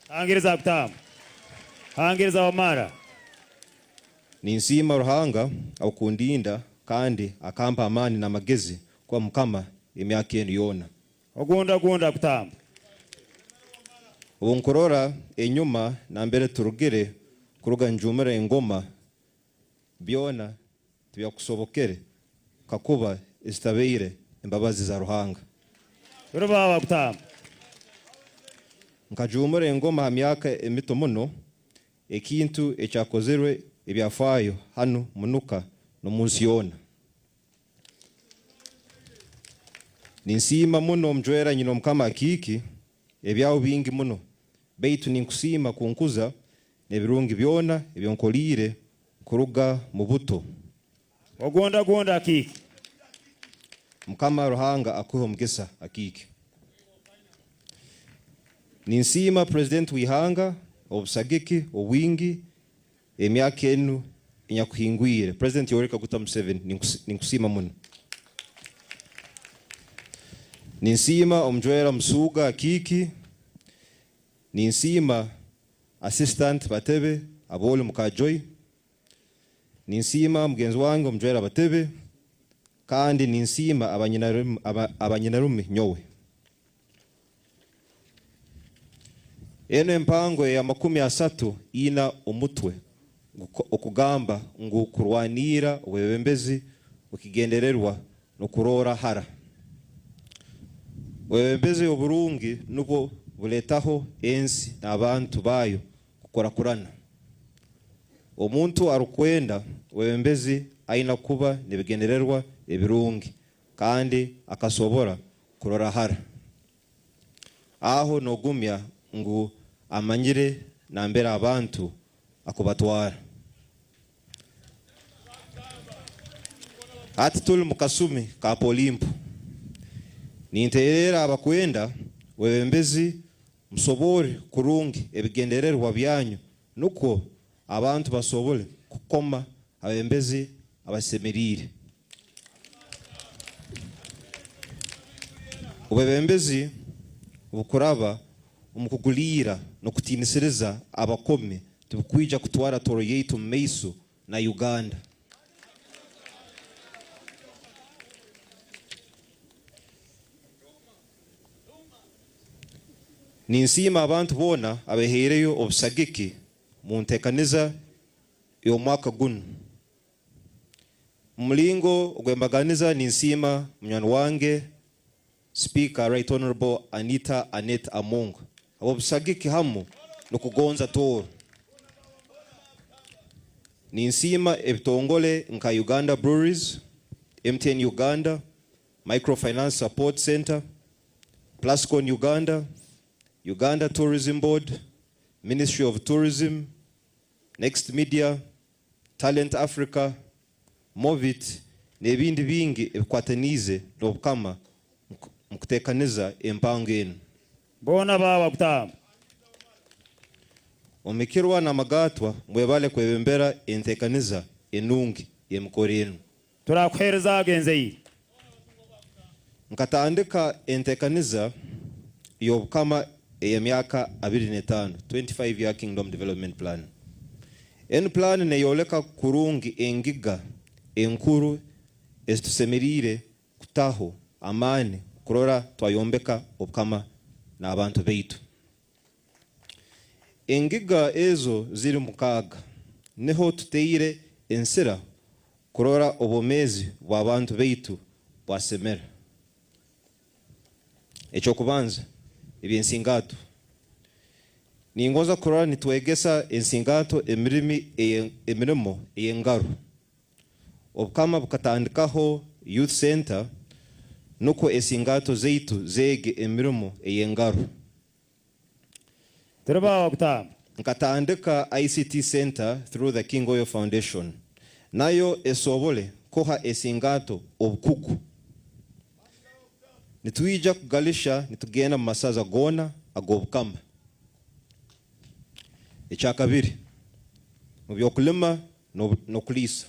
Hangiriza kutamba. Hangiriza wamara. Ninsiima Ruhanga okundinda kandi akampa amaani n'amagezi kuba Mukama emyaka enu yoona. Ogunda gunda kutamba. Obu nkurora enyuma nambere turugire kuruga njumura engoma byona tibyakusobokere kakuba ezitabaire embabazi za Ruhanga. Rubawa kutamba. Nkajumura engoma ha myaka emito muno, ekintu ekyakozirwe ebyafaayo hanu munuka n'omunsi yoona. Ninsiima muno omujwera nyina Omukama Akiiki, ebyaho bingi muno, baitu ninkusiima kunkuza n'ebirungi byona ebyonkoliire kuruga mu buto. Ogunda gunda Akiiki. Mukama Ruhanga akuhe omugisa Akiiki. Ninsiima President w'ihanga obusagiki obwingi emyaka enu enyakuhingwire. President Yoweri Kaguta Museveni ninkusiima muno. Ninsiima omujwera Musuuga Akiiki. Ninsiima Assistant Batebe Aboli Mukajoy. Ninsiima mugenzi wange Omujwera Batebe kandi ninsiima abanyinarume nyowe. Enu empango eya 30 ina omutwe okugamba ngu kurwanira obwebembezi bw'ekigendererwa n'okurora hara. Obwebembezi oburungi nubwo buletaho ensi n'abantu bayo kukurakurana. Omuntu arukwenda obwebembezi aina kuba n'ebigendererwa ebirungi kandi akasobora kurora hara. Aho nogumya ngu amanyire nambere abantu akubatwara. Hati tuli mu kasumi ka Polimpo. Ninterera abakwenda obwebembezi musobore kurungi ebigendererwa byanyu nukwo abantu basobole kukoma abebembezi abasemeriire. Obwebembezi obukuraba omu kuguliira n'okutiinisiriza abakomi tibukwija kutwara Toro yaitu omu maiso na Uganda. Ninsiima abantu boona abehaireyo obusagiki mu ntekaniza y'omwaka gunu. Mu mulingo ogw'embaganiza ninsiima munywani wange Speaker Right Honorable Anita Annet Among habw'obusagiki hamu n'okugonza Tooro. Ninsiima ebitongole nka Uganda Breweries, MTN Uganda, Microfinance Support Center, Plascon Uganda, Uganda Tourism Board, Ministry of Tourism, Next Media, Talent Africa, Movit n'ebindi bingi ebikwataniize n'Obukama mu kuteekaniza empango enu. Boona baawa kutamba. Omikirwa n'amagatwa mwebale kwebembera enteekaniza enungi y'emikoro enu. Turakuheereza agenzeire. Nkatandika enteekaniza y'Obukama ey'emyaka 25, 25 year Kingdom Development Plan. Enu plan neyoleka kurungi engiga enkuru ezitusemeriire kutaho amaani kurora twayombeka Obukama n'abantu baitu. Engiga ezo ziri 6. Niho tuteire ensira kurora obwomeezi bw'abantu baitu bwasemera. Ekyokubanza, eby'ensingato. Ningonza kurora nitwegesa ensingato emirimo ey'engaro. Obukama bukatandikaho Youth Center nukwo ensingato zaitu zeege emirimo ey'engaro. Turibawa kutamba. Nkatandika ICT Center through the King Oyo Foundation. Nayo esobole kuha ensingato obukugu. Nitwija kugalisha nitugenda mu masaza goona ag'Obukama. Ekyakabiri, mu by'okulima n'okuliisa.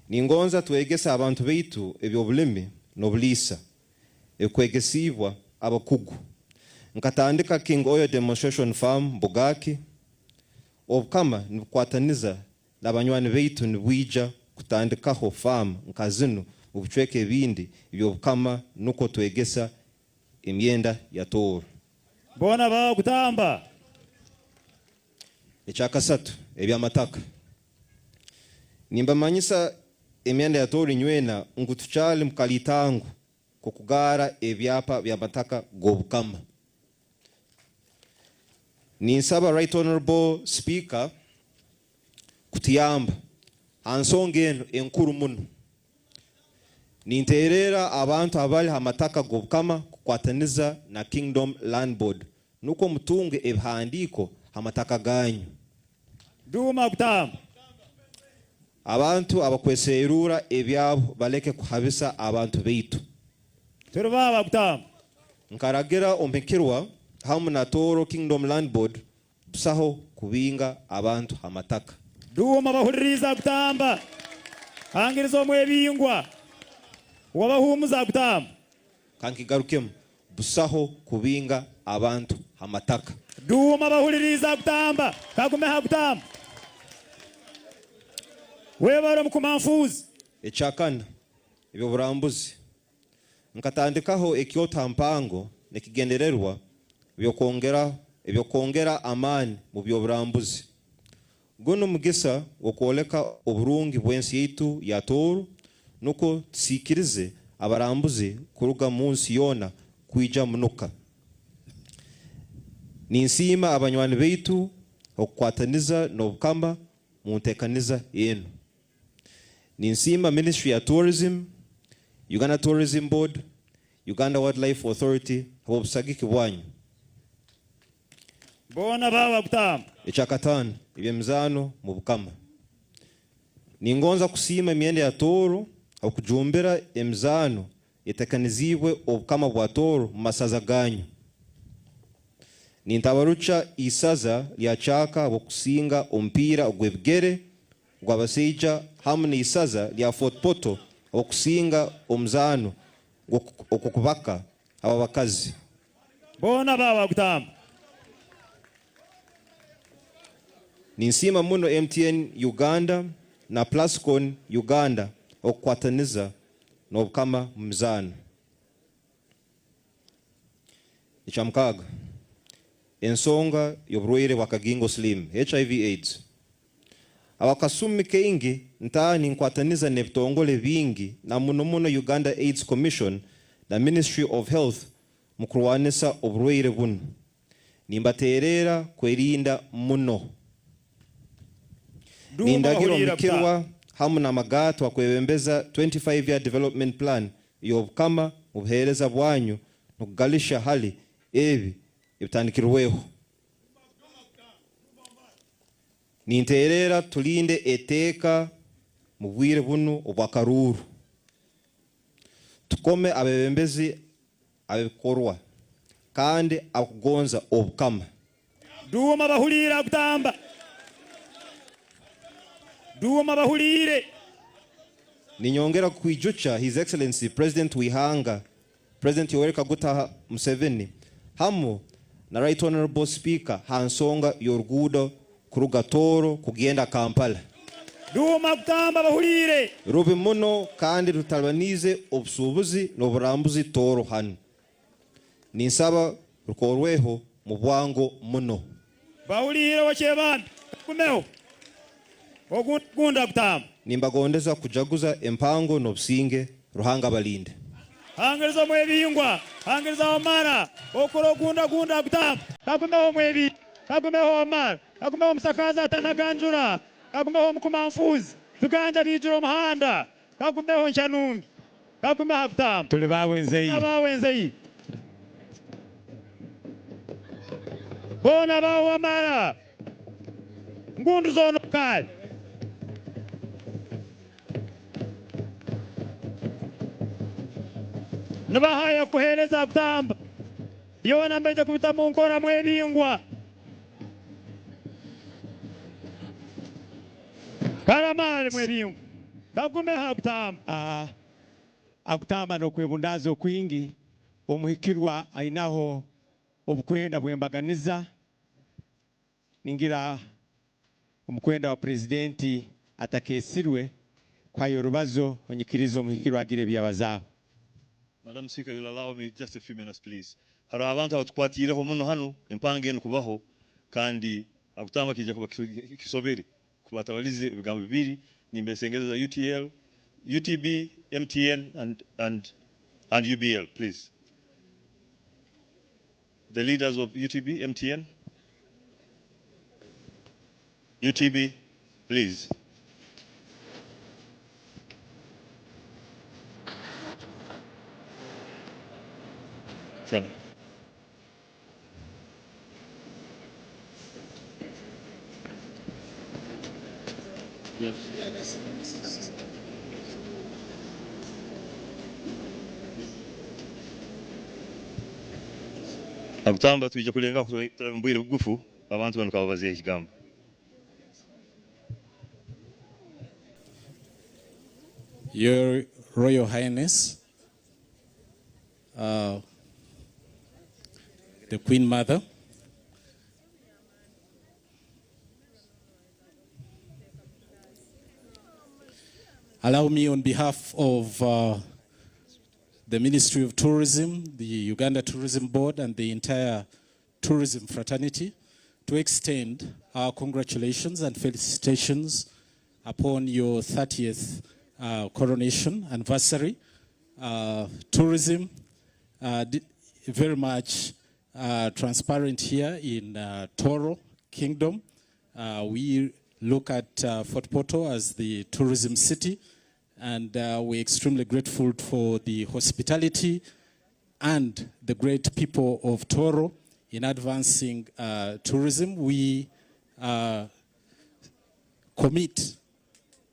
Ningonza twegese abantu baitu eby'obulimi n'obuliisa ebikwegesibwa abakugu. Nkatandika King Oyo Demonstration Farm Bugaki. Obukama nibukwataniza n'abanywani baitu nibwija kutandikaho farm nka zinu mu bicweka ebindi eby'Obukama nukwo twegesa emyenda ya Tooro. Boona bawa kutamba. Ekyakasatu, eby'amataka. Nimbamanyisa emyenda ya Tooro inywena ngu tukyali mu kalitango k'okugaara ebyapa by'amataka g'Obukama. Ninsaba Right Honorable Speaker kutuyamba ha nsonga enu enkuru muno. Ninterera abantu abali ha mataka g'Obukama kukwataniza na Kingdom Land Board nukwo mutunge ebihandiiko ha mataka ganyu. Duma kutamba. Abantu abakweserura ebyabo baleke kuhabisa abantu baitu. Turubaba kutamba. Nkaragira ompekirwa hamu na Tooro Kingdom Land Board busaho kubinga abantu ha mataka. Duma bahuririza kutamba. Hangiriza omwebingwa. Wabahumuza kutamba. Kankigarukemu busaho kubinga abantu ha mataka. Duma bahuririza kutamba. Kagume ha kutamba. Webare omukumanfuuzi. Ekyakana, eby'oburambuzi. Nkatandikaho ekyoto ha mpango n'ekigendererwa eby'okwongera amaani mu by'oburambuzi. Gunu mugisa gw'okwoleka oburungi bw'ensi yaitu ya Tooro nukwo tusiikirize abarambuzi kuruga mu nsi yoona kwija munuka. Ninsiima abanywani baitu okukwataniza n'Obukama mu nteekaniza enu. Ninsiima Ministry ya Tourism, Uganda Tourism Board, Uganda Wildlife Authority habw'obusagiki bwanyu. Boona baawa kutamba. Ekyakataano, eby'emizaano mu Bukama. Ningonza kusiima emyenda ya Tooro habw'okujumbira emizaano etekaniziibwe Obukama bwa Tooro mu masaza ganyu. Nintabarukya isaza lya Kyaka habw'okusinga omupiira ogw'ebigere ogw'abasaija hamu n'isaza lya Fort Portal habw'okusinga omuzaano ogw'okubaka habw'abakazi. Boona baawa kutamba. Ninsiima muno MTN Uganda na Plascon Uganda okukwataniza n'Obukama mu mizaano. Ekyamukaaga, ensonga y'oburwaire bwa kagingo siliimu, HIV AIDS. Habw'akasumi kaingi ntaaha ninkwataniza n'ebitongole bingi na muno muno Uganda AIDS Commission na Ministry of Health mu kurwanisa oburwaire bunu. Nimbateererra kwerinda muno. Duuma Nindagira bahuriire omukirwa kutamba. hamu n'amagatwa kwebembeza 25 year development plan ey'Obukama mu buheereza bwanyu n'okugalisha hali ebi ebitandikirweho. Ninteererra tulinde eteeka mu bwire bunu obw'akaruuru. Tukome abebembezi ab'ebikorwa kandi abakugonza Obukama. Duuma bahuliire akutamba. Duuma bahuliire. Ninyongera kukwijukya His Excellency President w'ihanga President Yoweri Kaguta Museveni hamu na Right Honorable Speaker ha nsonga y'oruguudo kuruga Tooro kugenda Kampala. Duuma kutamba bahuliire. Rubi muno kandi rutalibaniize obusuubuzi n'oburambuzi Tooro hanu. Ninsaba rukorweho mu bwangu muno. Bahuliire Okyebambi. Kagumeho. Ogunda kutamba. Nimbagondeza kujaguza empango n'obusinge. Ruhanga abalinde. Hangiriza Mwebingwa. Hangiriza Wamara. Okora ogunda gunda kutamba. Kagumeho Mwebi. Kagumeho Wamara. Kagumeho Musakaza atanaganjura. Kagumeho Mukumanfuzi. Tuganja bijura omuhanda. Kagumeho Nshanungi. Kagumeho kutamba. Tuli bawenzeyi. Abawenzeyi. Boona bawamara. Ngundu zono kale. Nibahaya kuhereza kutamba. Byona mbaija kubita mu nkora Mwebingwa. Karamale Mwebingwa. Kagumeho kutamba. Akutamba n'okwebundaaza okwingi omuhikirwa ainaho obukwenda bw'embaganiza. Ningira omukwenda wa purezidenti atakeesirwe kuhayo orubazo onyikiriza omuhikirwa agira ebyabazaaho. Madam Speaker, you'll allow me just a few minutes, please. Hariho abantu abatukwatiireho muno hanu empanga enu kubaho kandi akutamba kijja kuba kisobere kubatabalize ebigambo bibiri. Nimbesengereza UTL, UTB, MTN and UBL, please. The leaders of UTB, MTN, UTB, please. Front. Akutamba twija kulenga mbwire bugufu abantu bano kababaziye ekigambo. Your Royal Highness, the Queen Mother, Allow me on behalf of the Ministry of Tourism, the Uganda Tourism Board, and the entire tourism fraternity to extend our congratulations and felicitations upon your 30th coronation anniversary. Tourism, very much transparent here in Toro Kingdom. We look at Fort Portal as the tourism city, and we're extremely grateful for the hospitality and the great people of Toro in advancing tourism. We commit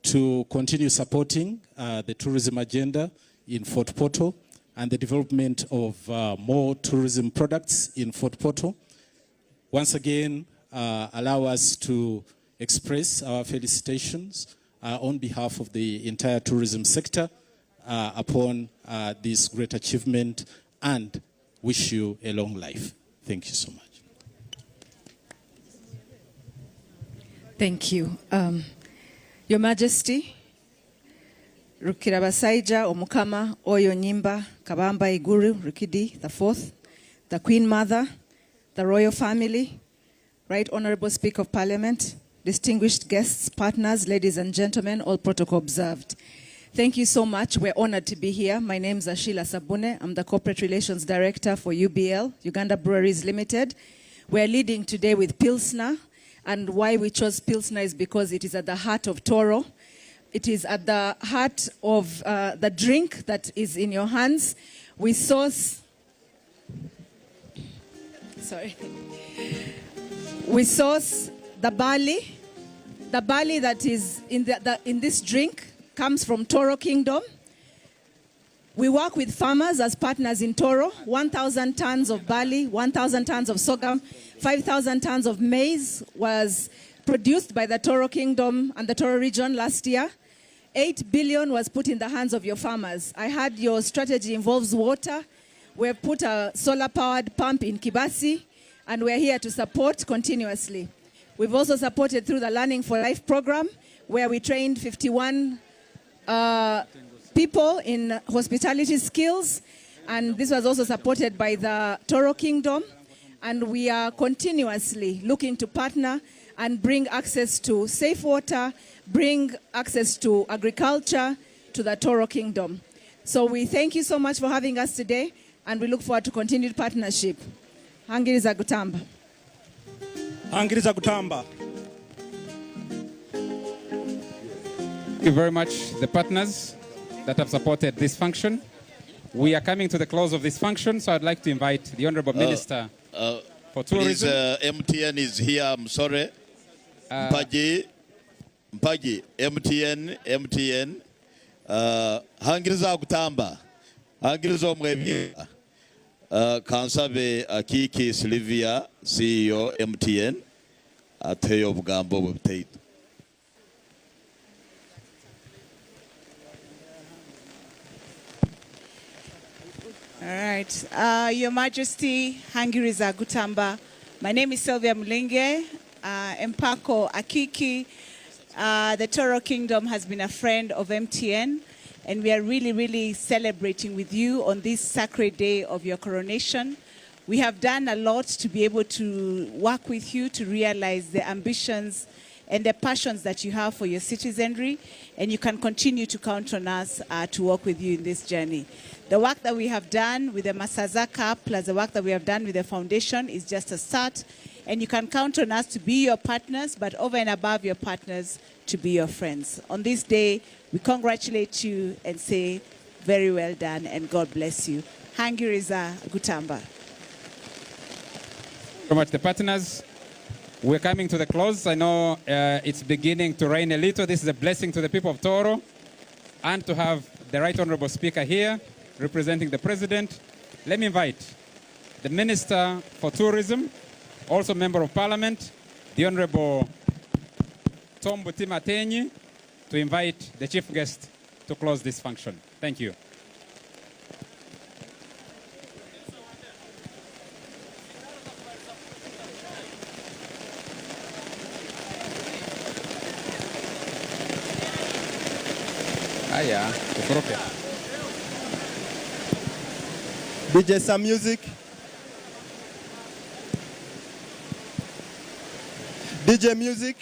to continue supporting the tourism agenda in Fort Portal and the development of more tourism products in Fort Portal. Once again, allow us to express our felicitations on behalf of the entire tourism sector upon this great achievement and wish you a long life. Thank you so much. Thank you. Your Majesty, Rukirabasaija Omukama Oyo Nyimba Kabamba Iguru Rukidi the Fourth, the Queen Mother, the Royal Family, Right Honorable Speaker of Parliament, distinguished guests, partners, ladies and gentlemen, all protocol observed. Thank you so much. We're honored to be here. My name is Ashila Sabune. I'm the Corporate Relations Director for UBL, Uganda Breweries Limited. We're leading today with Pilsner, and why we chose Pilsner is because it is at the heart of Toro. It is at the heart of the drink that is in your hands. We source, sorry. We source the barley. The barley that is in this drink comes from Toro Kingdom. We work with farmers as partners in Toro. 1,000 tons of barley, 1,000 tons of sorghum, 5,000 tons of maize was produced by the Toro Kingdom and the Toro region last year. 8 billion was put in the hands of your farmers. I heard your strategy involves water. We have put a solar-powered pump in Kibasi, and we're here to support continuously. We've also supported through the Learning for Life program, where we trained 51 people in hospitality skills, and this was also supported by the Toro Kingdom. And we are continuously looking to partner and bring access to safe water, bring access to agriculture to the Toro Kingdom. So we thank you so much for having us today, and we look forward to continued partnership. Hangiriza Gutamba. Hangiriza Gutamba. Thank you very much, the partners that have supported this function. We are coming to the close of this function, so I'd like to invite the Honorable Minister for Please, Tourism. MTN is here, I'm sorry. Mpagi, Mpagi, MTN, MTN. Hangiriza Gutamba. Hangiriza Omwebi. Kansabe Akiki Sylvia, CEO MTN. Ateyo obugambo bwe butaito. All right. Your Majesty, Hangiriza Gutamba. My name is Sylvia Mulinge, Empako Akiki. The Toro Kingdom has been a friend of MTN, and we are really, really celebrating with you on this sacred day of your coronation. We have done a lot to be able to work with you to realize the ambitions and the passions that you have for your citizenry, and you can continue to count on us to work with you in this journey. The work that we have done with the Masaza Cup, plus the work that we have done with the foundation, is just a start, and you can count on us to be your partners, but over and above your partners, to be your friends. On this day, we congratulate you and say, very well done, and God bless you. Hangiriza Gutamba. Thank you very much, the partners. We're coming to the close. I know it's beginning to rain a little. This is a blessing to the people of Toro, and to have the Right Honorable Speaker here representing the President. Let me invite the Minister for Tourism, also Member of Parliament, the Honorable Tom Butiima Ateenyi, to invite the chief guest to close this function. Thank you. Haya, tukoroke. DJ Sam Music. DJ Music.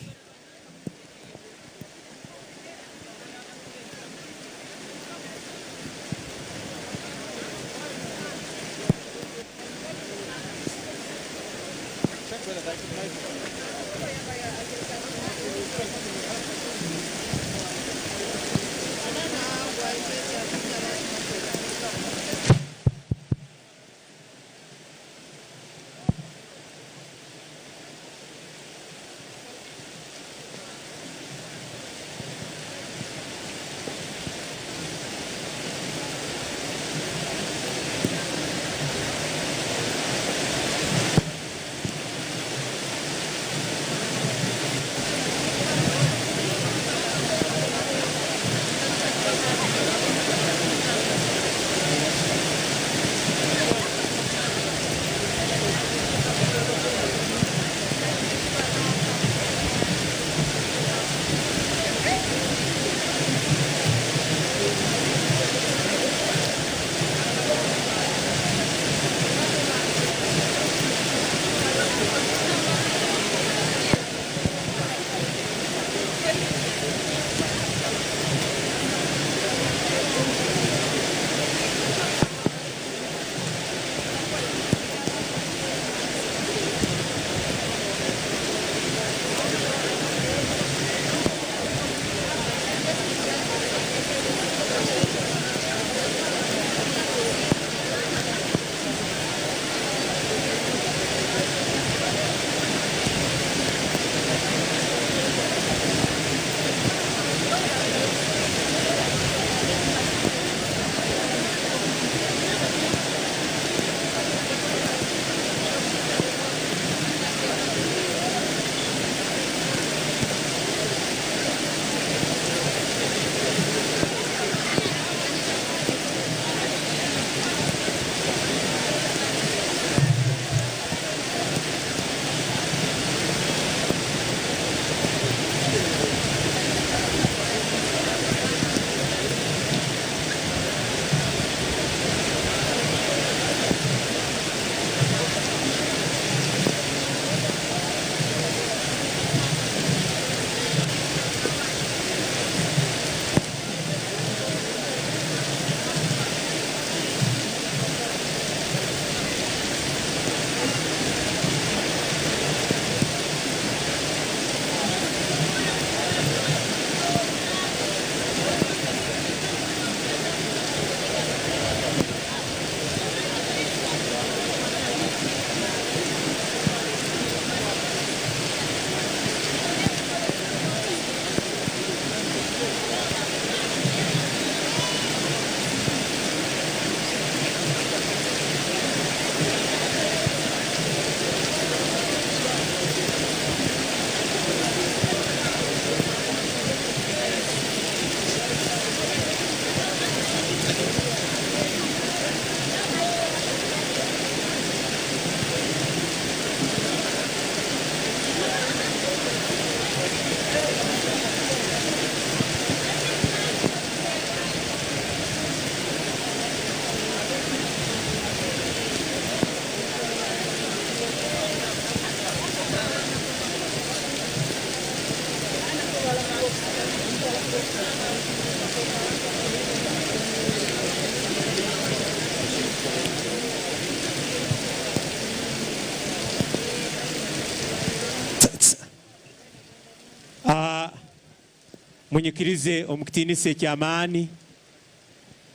Munyikirize omu kitiinisa eky'amaani,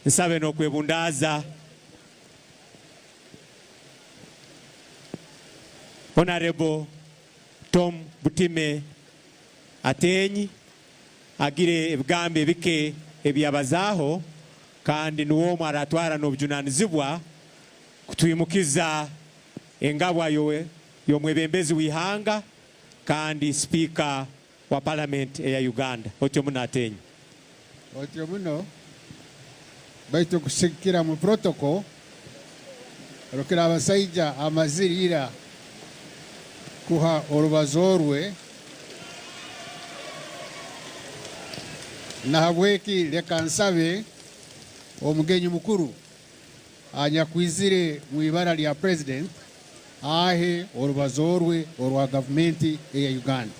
nsabe n'okwebundaaza Honorable Tom Butime Ateenyi agire ebigambo ebike ebyabazaaho, kandi niwe omwe aratwara n'obujunanizibwa kutwimukiza engabwa y'omwebembezi w'ihanga kandi Speaker wa Parliament eya Uganda. Otyo muno Ateenyi. Otyo muno baitu kusikira mu protocol rukira abasaija amazirira kuha orubazo rwe. Nahabweki leka nsabe omugenyi mukuru anyakwizire mu ibara lya President ahe orubazo rwe orwa gavumenti eya Uganda.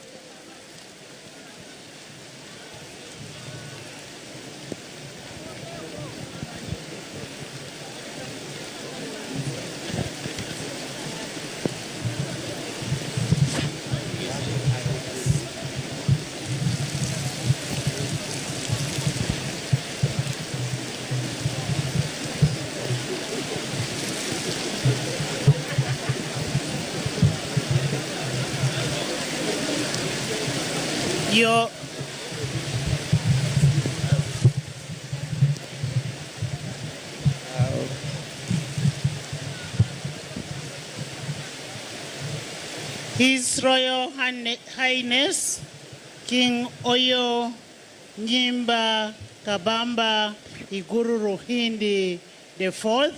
Your His Royal Highness King Oyo Nyimba Kabamba Iguru Ruhindi IV,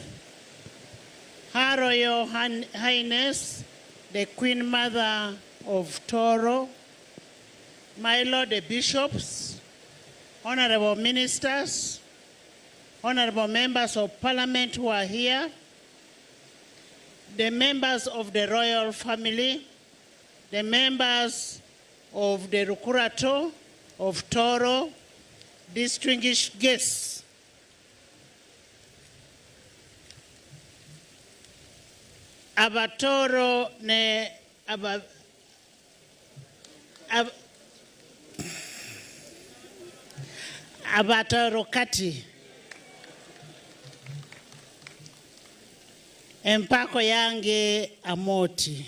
Her Royal Highness the Queen Mother of Toro, my Lord the Bishops, Honorable Ministers, Honorable Members of Parliament who are here, the members of the Royal Family, the members of the Rukurato of Toro, distinguished guests. Abatoro ne aba, ab, Abatoro kati. Empako yange Amooti.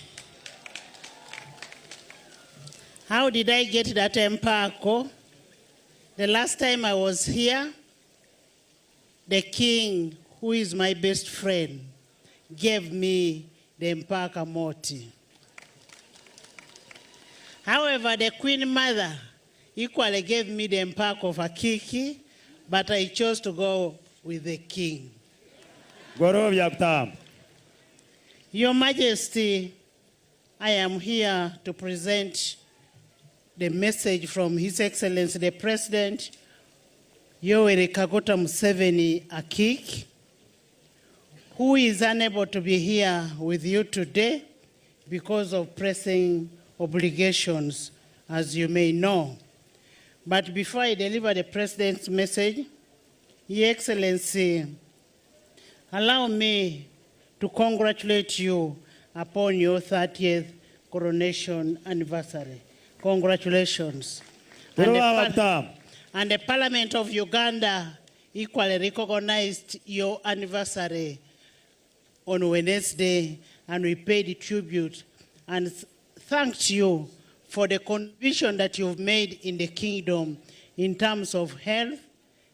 How did I get that empako? The last time I was here, the king, who is my best friend, gave me the Empaka Moti. However, the Queen Mother equally gave me the Empaka of Akiki, but I chose to go with the king. Your Majesty, I am here to present the message from His Excellency the President, Yoweri Kaguta Museveni Akiki, who is unable to be here with you today because of pressing obligations, as you may know. But before I deliver the President's message, Your Excellency, allow me to congratulate you upon your 30th coronation anniversary. Congratulations. And the Parliament of Uganda equally recognized your anniversary on Wednesday, and we paid tribute and thanked you for the contribution that you've made in the kingdom in terms of health,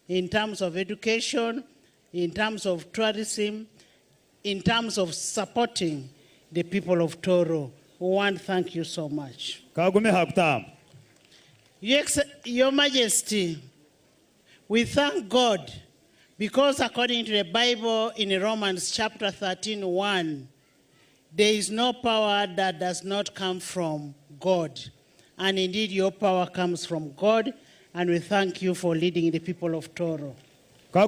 in terms of education, in terms of tourism, in terms of supporting the people of Toro. We want to thank you so much. Your Majesty, we thank God because according to the Bible in Romans chapter 13:1, there is no power that does not come from God. And indeed, your power comes from God, and we thank you for leading the people of Toro. I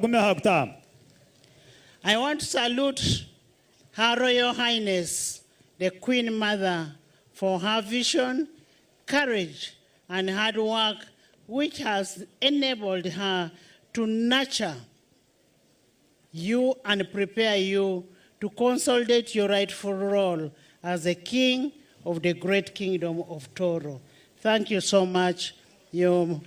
want to salute Her Royal Highness, the Queen Mother, for her vision, courage, and hard work, which has enabled her to nurture you and prepare you to consolidate your rightful role as the king of the great kingdom of Toro. Thank you so much, the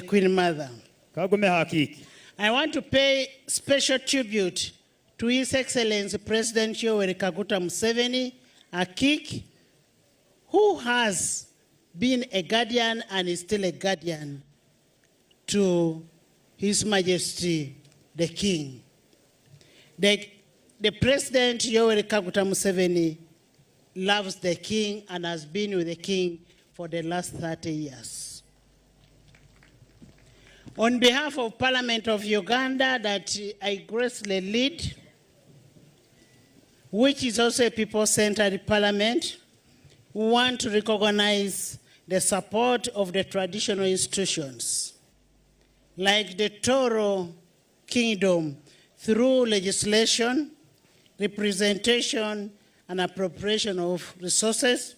Queen Mother. I want to pay special tribute to His Excellency President Yoweri Kaguta Museveni Akiki, who has been a guardian and is still a guardian to His Majesty the King. The President Yoweri Kaguta Museveni loves the King and has been with the King for the last 30 years. On behalf of Parliament of Uganda that I graciously lead, which is also a people-centered parliament, we want to recognize the support of the traditional institutions, like the Toro Kingdom, through legislation, representation, and appropriation of resources.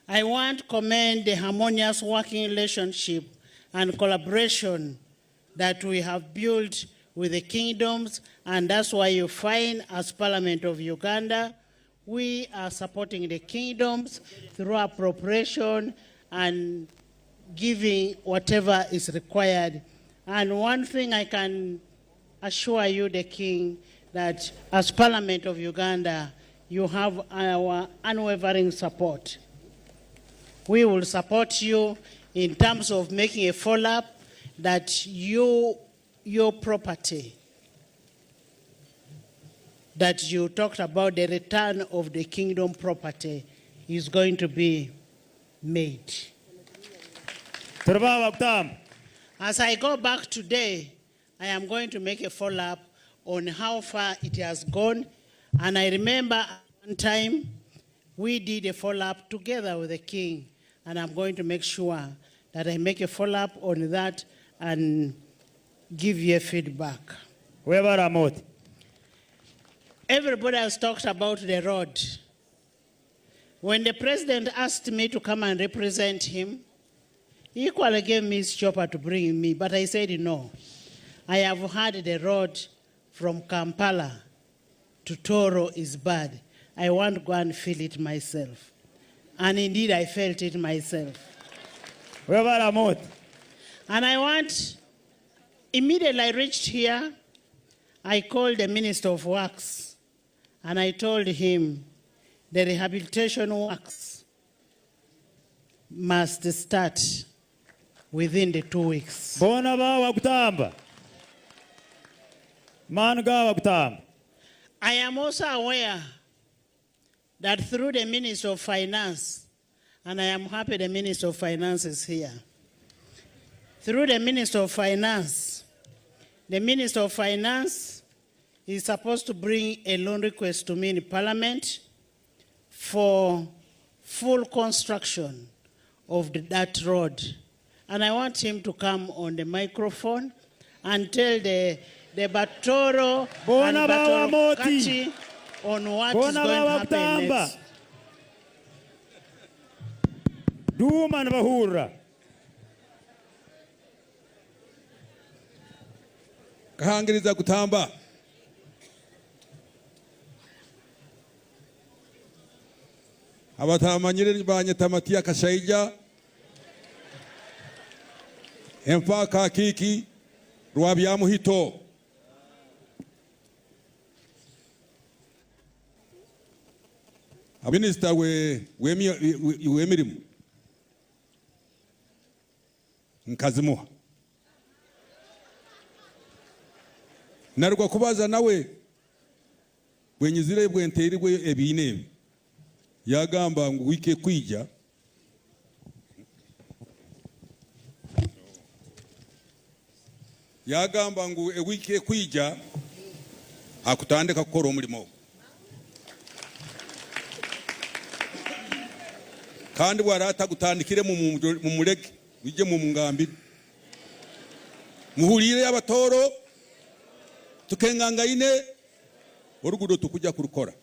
I want to commend the harmonious working relationship and collaboration that we have built with the kingdoms, and that's why you find as Parliament of Uganda, we are supporting the kingdoms through appropriation and giving whatever is required. And one thing I can assure you, the King, that as Parliament of Uganda, you have our unwavering support. We will support you in terms of making a follow-up that you, your property that you talked about, the return of the kingdom property, is going to be made. As I go back today, I am going to make a follow-up on how far it has gone. And I remember one time we did a follow-up together with the king, and I'm going to make sure that I make a follow-up on that and give you a feedback. Everybody has talked about the road. When the president asked me to come and represent him, he equally gave me his chopper to bring me, but I said no. I have had the road from Kampala to Toro is bad. I want to go and feel it myself. And indeed, I felt it myself. And I want, immediately I reached here, I called the Minister of Works and I told him the rehabilitation works must start within the 2 weeks. Bona bawa kutamba. Manu gawa kutamba. I am also aware that through the Minister of Finance, and I am happy the Minister of Finance is here. Through the Minister of Finance, the Minister of Finance is supposed to bring a loan request to me in Parliament for full construction of that road. And I want him to come on the microphone and tell the Batoro Bona and bawa Batoro moti. Kati on what is Bona going to bawa happen kutamba. next. Duma nibahurra. Kahangiriza kutamba. Abatamanyire banyeta Matiya Kashaija, Empaka Kiki, Rwabyamuhito. Minisita w'emirimu nkazimuha narwa kubaza nawe bwenyizire bwenterirwe ebiine ebi yagamba ngu wiki kwija yagamba ngu ewiki kwija akutandika kukora omulimo kandi bwarata gutandikire mu mureke wije mu ngambire muhurire abatoro tukengangaine orugudo tukujja kurukora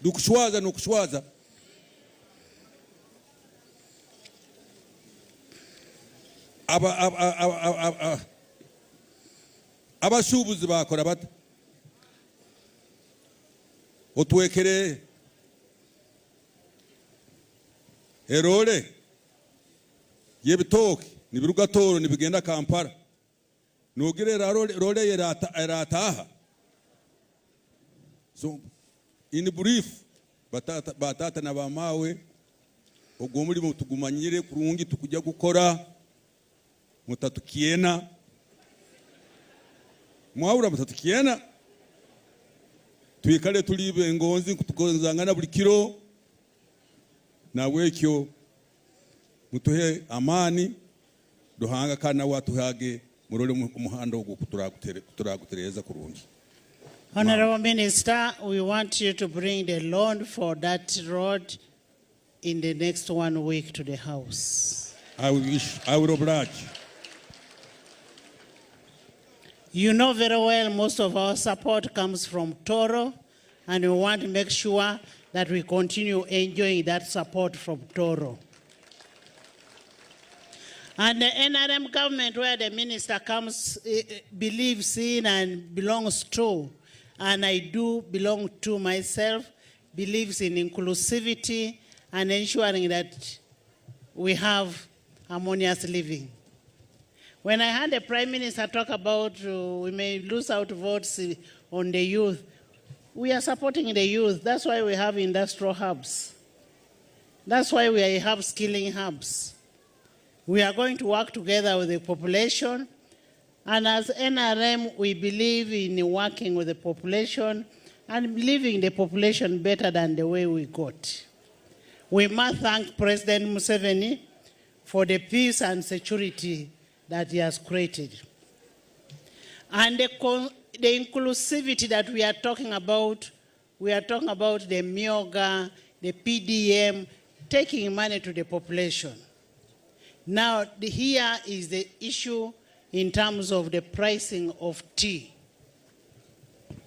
dukushwaza nokushwaza abashubuzi bakora bata otwekere erole yebitoki nibiruga Toro nibigenda Kampala nogire role erataha. So in brief batata batata na bamawe ogwo mulimo tugumanyire kurungi tukujja gukora mutatukiena mwawura mutatukiena twikale tulibe ngonzi kutugonzangana buli kiro nawekyo mutuhe amani duhanga kana watuhage murole umuhanda ogwo kuturagutereza kurungi. Honorable Minister, we want you to bring the loan for that road in the next one week to the House. I wish I will oblige. You know very well most of our support comes from Toro, and we want to make sure that we continue enjoying that support from Toro. And the NRM government, where the minister comes, believes in and belongs to, and I do belong to myself, believes in inclusivity and ensuring that we have harmonious living. When I heard the Prime Minister talk about we may lose out votes on the youth, we are supporting the youth. That's why we have industrial hubs. That's why we have skilling hubs. We are going to work together with the population. And as NRM, we believe in working with the population and leaving the population better than the way we got. We must thank President Museveni for the peace and security that he has created. And the inclusivity that we are talking about, we are talking about the Emyooga, the PDM, taking money to the population. Now, here is the issue in terms of the pricing of tea.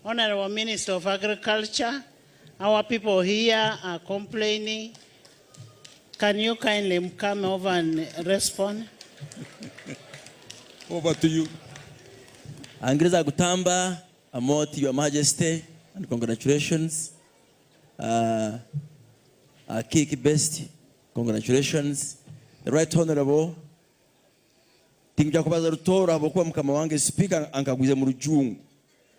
Honorable Minister of Agriculture, our people here are complaining. Can you kindly come over and respond? Over to you. Angiriza Gutamba, Amooti, Your Majesty, and congratulations. Kiki Best, congratulations. The Right Honorable, tinja kubaza Rutoro habwokuba mukama wange Speaker ankagwize mu Rujungu.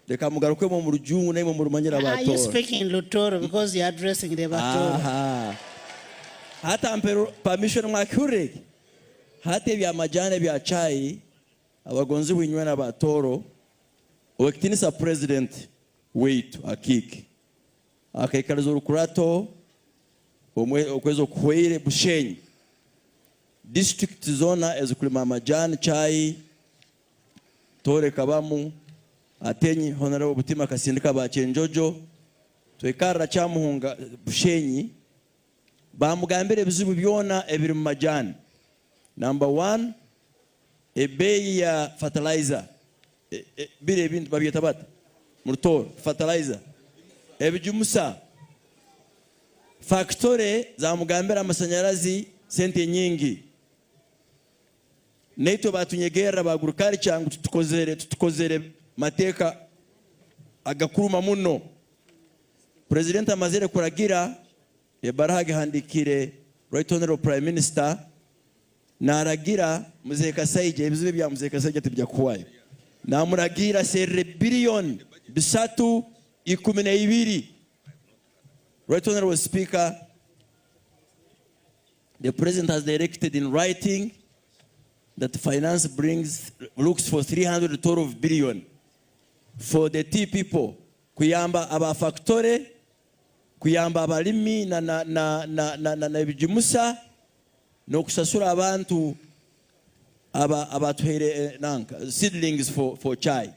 Reka mugarukemo mu Rujungu naimwe murumanyira Are you Abatoro. speaking Rutoro because you're addressing the Batoro? Aha. Hata mpero permission mwakure. Hata ebya majani bya chai abagonzi winywe na Batoro. Owekitinisa President weitu Akiiki akaikariza orukurato okwezi okuhweire Bushenyi district zona ezikulima amajani chai Tore kabamu Atenyi Honorable Butima kasindika ba Kyenjojo twekarra Kyamuhunga Bushenyi bamugambire ebizibu byona ebiri mu majani. Number 1, ebeeyi ya fertilizer. Biri ebintu babyeta bata mu Rutoro fertilizer ebijumusa factory zamugambira amasanyarazi sente nyingi naitwe batunyegerera ba agriculture ngu tutukozere mateeka agakuruma muno. President amazire kuragira ebaraha agihandikire Right Honorable Prime Minister naragira Mzee Kasaija ebizibu bya Mzee Kasaija tibya kuwayo namuragira serre billion bisatu ikumi na ibiri. Right Honorable Speaker, the President has directed in writing that finance looks for 312 billion for the tea people, kuyamba aba factory, kuyamba abalimi na ebijimusa, n'okusasura abantu abatuhaire nanka seedlings for chai.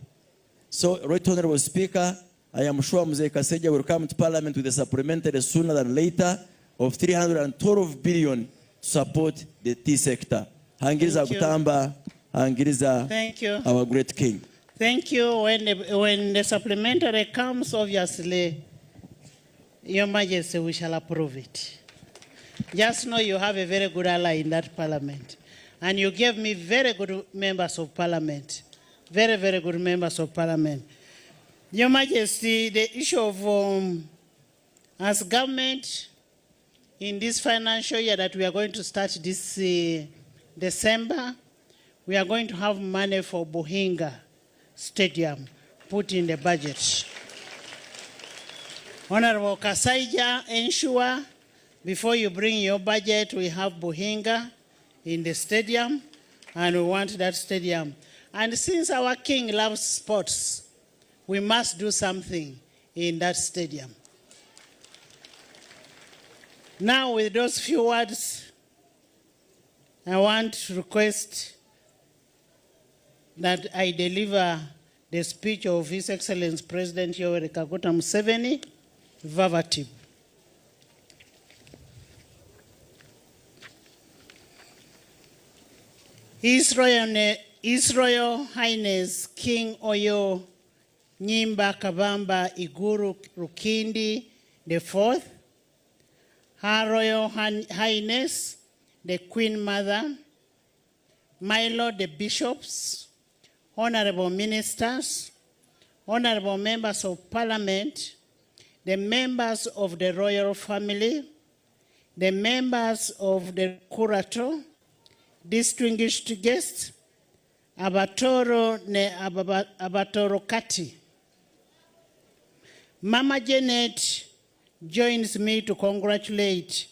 So, Right Honorable Speaker, I am sure Mzee Kasaija will come to Parliament with a supplementary sooner than later of 312 billion to support the tea sector. Hangiriza Thank you. Gutamba, Hangiriza, Thank you. our great king. Thank you. When the supplementary comes, obviously, Your Majesty, we shall approve it. Just know you have a very good ally in that parliament. And you gave me very good members of parliament. Very, very good members of parliament. Your Majesty, the issue of as government, in this financial year that we are going to start this December, we are going to have money for Buhinga Stadium put in the budget. Honorable Kasaija, ensure before you bring your budget, we have Buhinga in the stadium, and we want that stadium. And since our king loves sports, we must do something in that stadium. Now, with those few words, I want to request that I deliver the speech of His Excellency President Yoweri Kaguta Museveni, verbatim. His Royal, His Royal Highness King Oyo Nyimba Kabamba Iguru Rukindi IV, Her Royal Highness the Queen Mother, my Lord the Bishops, Honorable Ministers, Honorable Members of Parliament, the members of the Royal Family, the members of the Curator, distinguished guests, Abatoro ne Abatoro Kati. Mama Janet joins me to congratulate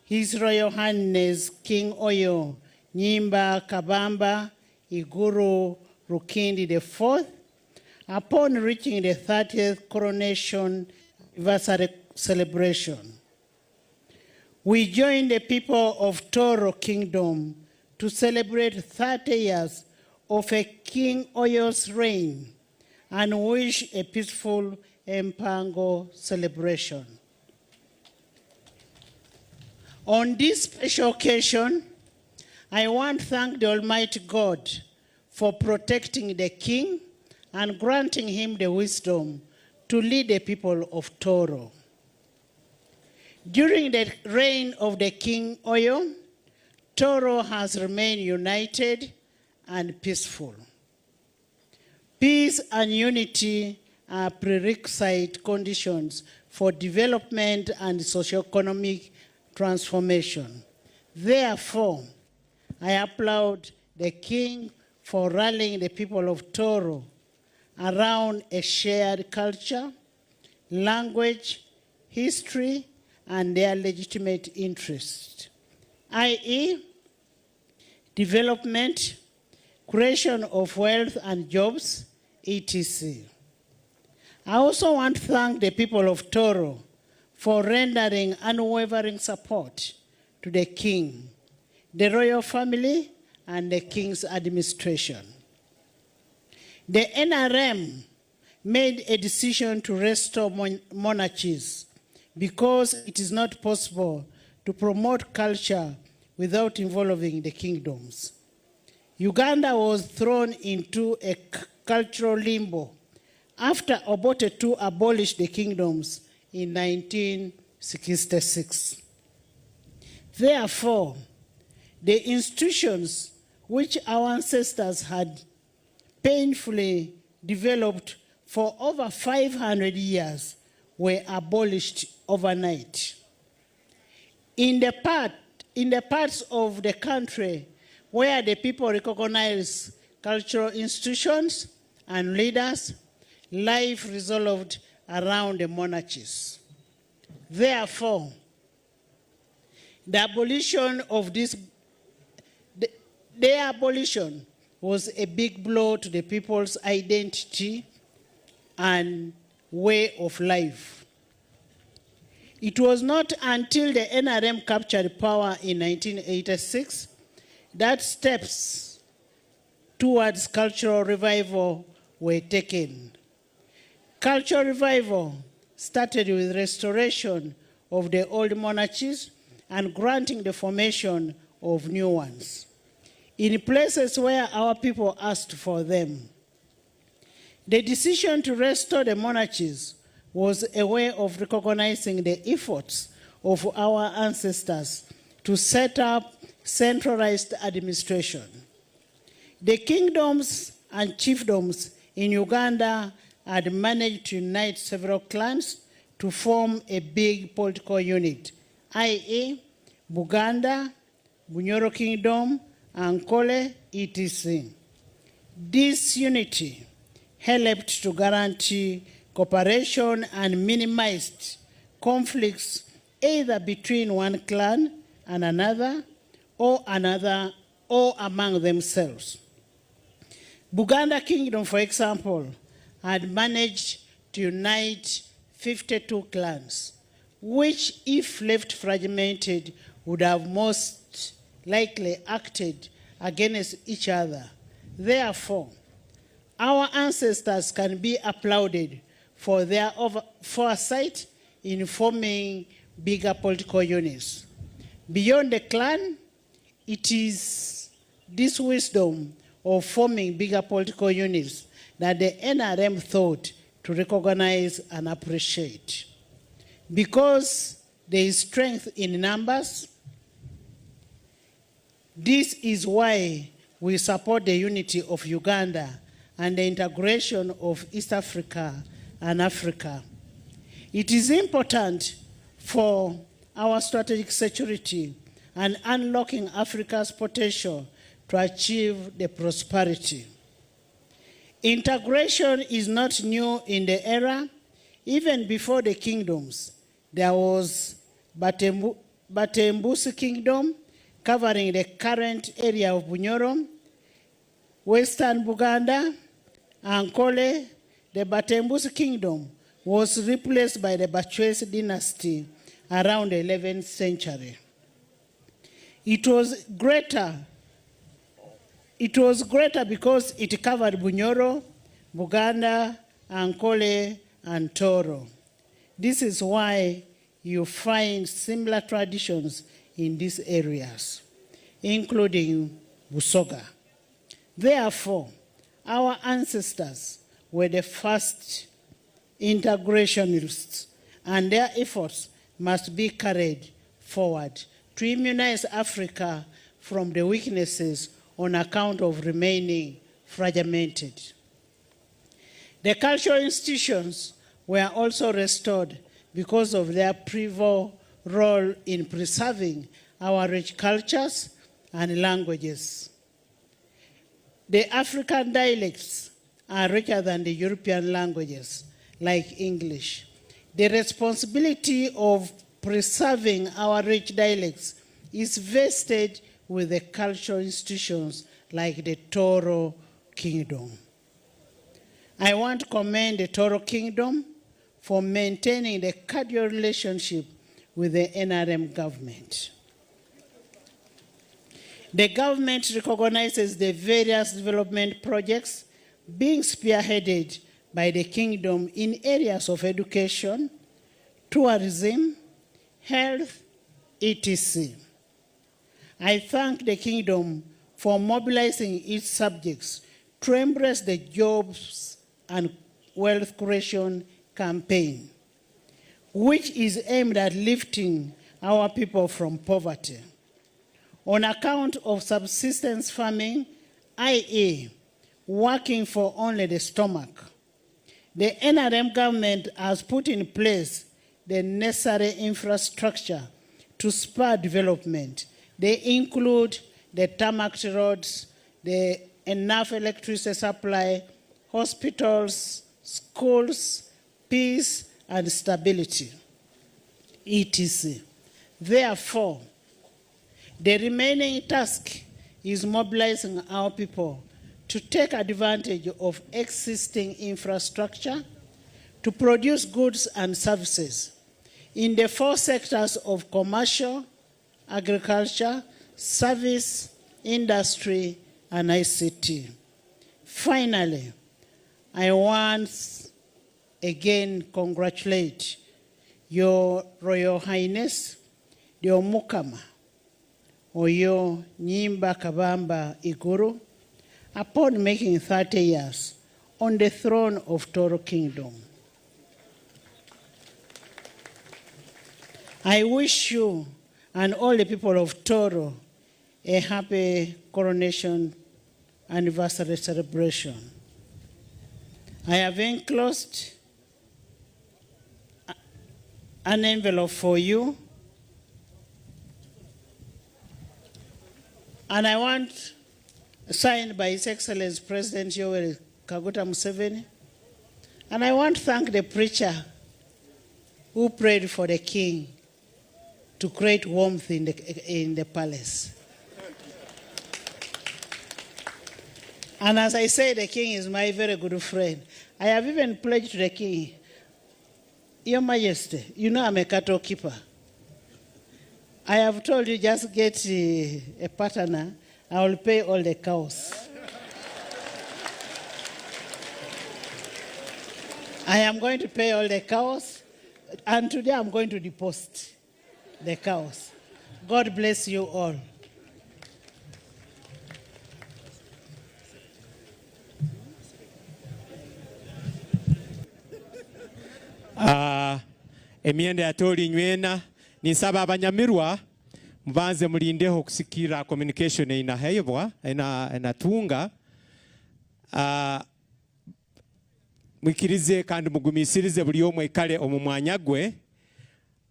His Royal Highness King Oyo Nyimba Kabamba Iguru Rukindi IV upon reaching the 30th coronation anniversary celebration. We join the people of Toro Kingdom to celebrate 30 years of a King Oyo's reign and wish a peaceful Empango celebration. On this special occasion, I want to thank the Almighty God for protecting the king and granting him the wisdom to lead the people of Toro. During the reign of the King Oyo, Toro has remained united and peaceful. Peace and unity are prerequisite conditions for development and socioeconomic transformation. Therefore, I applaud the king for rallying the people of Toro around a shared culture, language, history, and their legitimate interests, i.e., development, creation of wealth and jobs, etc. I also want to thank the people of Toro for rendering unwavering support to the king, the royal family, and the king's administration. The NRM made a decision to restore monarchies because it is not possible to promote culture without involving the kingdoms. Uganda was thrown into a cultural limbo after Obote II abolished the kingdoms in 1966. Therefore, the institutions which our ancestors had painfully developed for over 500 years were abolished overnight. In the, part, in the parts of the country where the people recognize cultural institutions and leaders, life resolved around the monarchies. Therefore, the abolition of this, the, their abolition was a big blow to the people's identity and way of life. It was not until the NRM captured power in 1986 that steps towards cultural revival were taken. Cultural revival started with restoration of the old monarchies and granting the formation of new ones in places where our people asked for them. The decision to restore the monarchies was a way of recognizing the efforts of our ancestors to set up centralized administration. The kingdoms and chiefdoms in Uganda had managed to unite several clans to form a big political unit, i.e., Buganda, Bunyoro Kingdom, Ankole, etc. This unity helped to guarantee cooperation and minimized conflicts either between one clan and another or another or among themselves. Buganda Kingdom, for example, had managed to unite 52 clans, which, if left fragmented, would have most likely acted against each other. Therefore, our ancestors can be applauded for their foresight in forming bigger political units. Beyond the clan, it is this wisdom of forming bigger political units that the NRM thought to recognize and appreciate. Because there is strength in numbers, this is why we support the unity of Uganda and the integration of East Africa and Africa. It is important for our strategic security and unlocking Africa's potential to achieve the prosperity. Integration is not new in the era. Even before the kingdoms, there was Batembusi Kingdom, covering the current area of Bunyoro, Western Buganda, Ankole. The Batembusi Kingdom was replaced by the Bachwezi dynasty around the 11th century. It was greater. It was greater because it covered Bunyoro, Buganda, Ankole, and Toro. This is why you find similar traditions in these areas, including Busoga. Therefore, our ancestors were the first integrationists, and their efforts must be carried forward to immunize Africa from the weaknesses on account of remaining fragmented. The cultural institutions were also restored because of their pivotal role in preserving our rich cultures and languages. The African dialects are richer than the European languages, like English. The responsibility of preserving our rich dialects is vested with the cultural institutions like the Toro Kingdom. I want to commend the Toro Kingdom for maintaining the cordial relationship with the NRM government. The government recognizes the various development projects being spearheaded by the kingdom in areas of education, tourism, health, etc. I thank the kingdom for mobilizing its subjects to embrace the jobs and wealth creation campaign, which is aimed at lifting our people from poverty. On account of subsistence farming, that is, working for only the stomach, the NRM government has put in place the necessary infrastructure to spur development. They include the tarmac roads, the enough electricity supply, hospitals, schools, peace and stability, etc. Therefore, the remaining task is mobilizing our people to take advantage of existing infrastructure to produce goods and services in the four sectors of commercial, agriculture, service, industry, and ICT. Finally, I once again congratulate Your Royal Highness, the Omukama, Oyo Nyimba Kabamba Iguru, upon making 30 years on the throne of Toro Kingdom. I wish you and all the people of Toro a happy coronation anniversary celebration. I have enclosed an envelope for you, and I want signed by His Excellency President Yoweri Kaguta Museveni. And I want to thank the preacher who prayed for the king to create warmth in the palace. And as I say, the king is my very good friend. I have even pledged to the king, Your Majesty, you know I'm a cattle keeper. I have told you just get a partner, I will pay all the cows. I am going to pay all the cows, and today I'm going to deposit the cows. God bless you all. Ah, emyenda ya Tooro inywena. Ninsaba abanyamirwa mubanze murindeho kusikirra communication einaheebwa einatunga. Ah, mwikirize kandi mugumisirize buri omwe aikare omu mwanya gwe.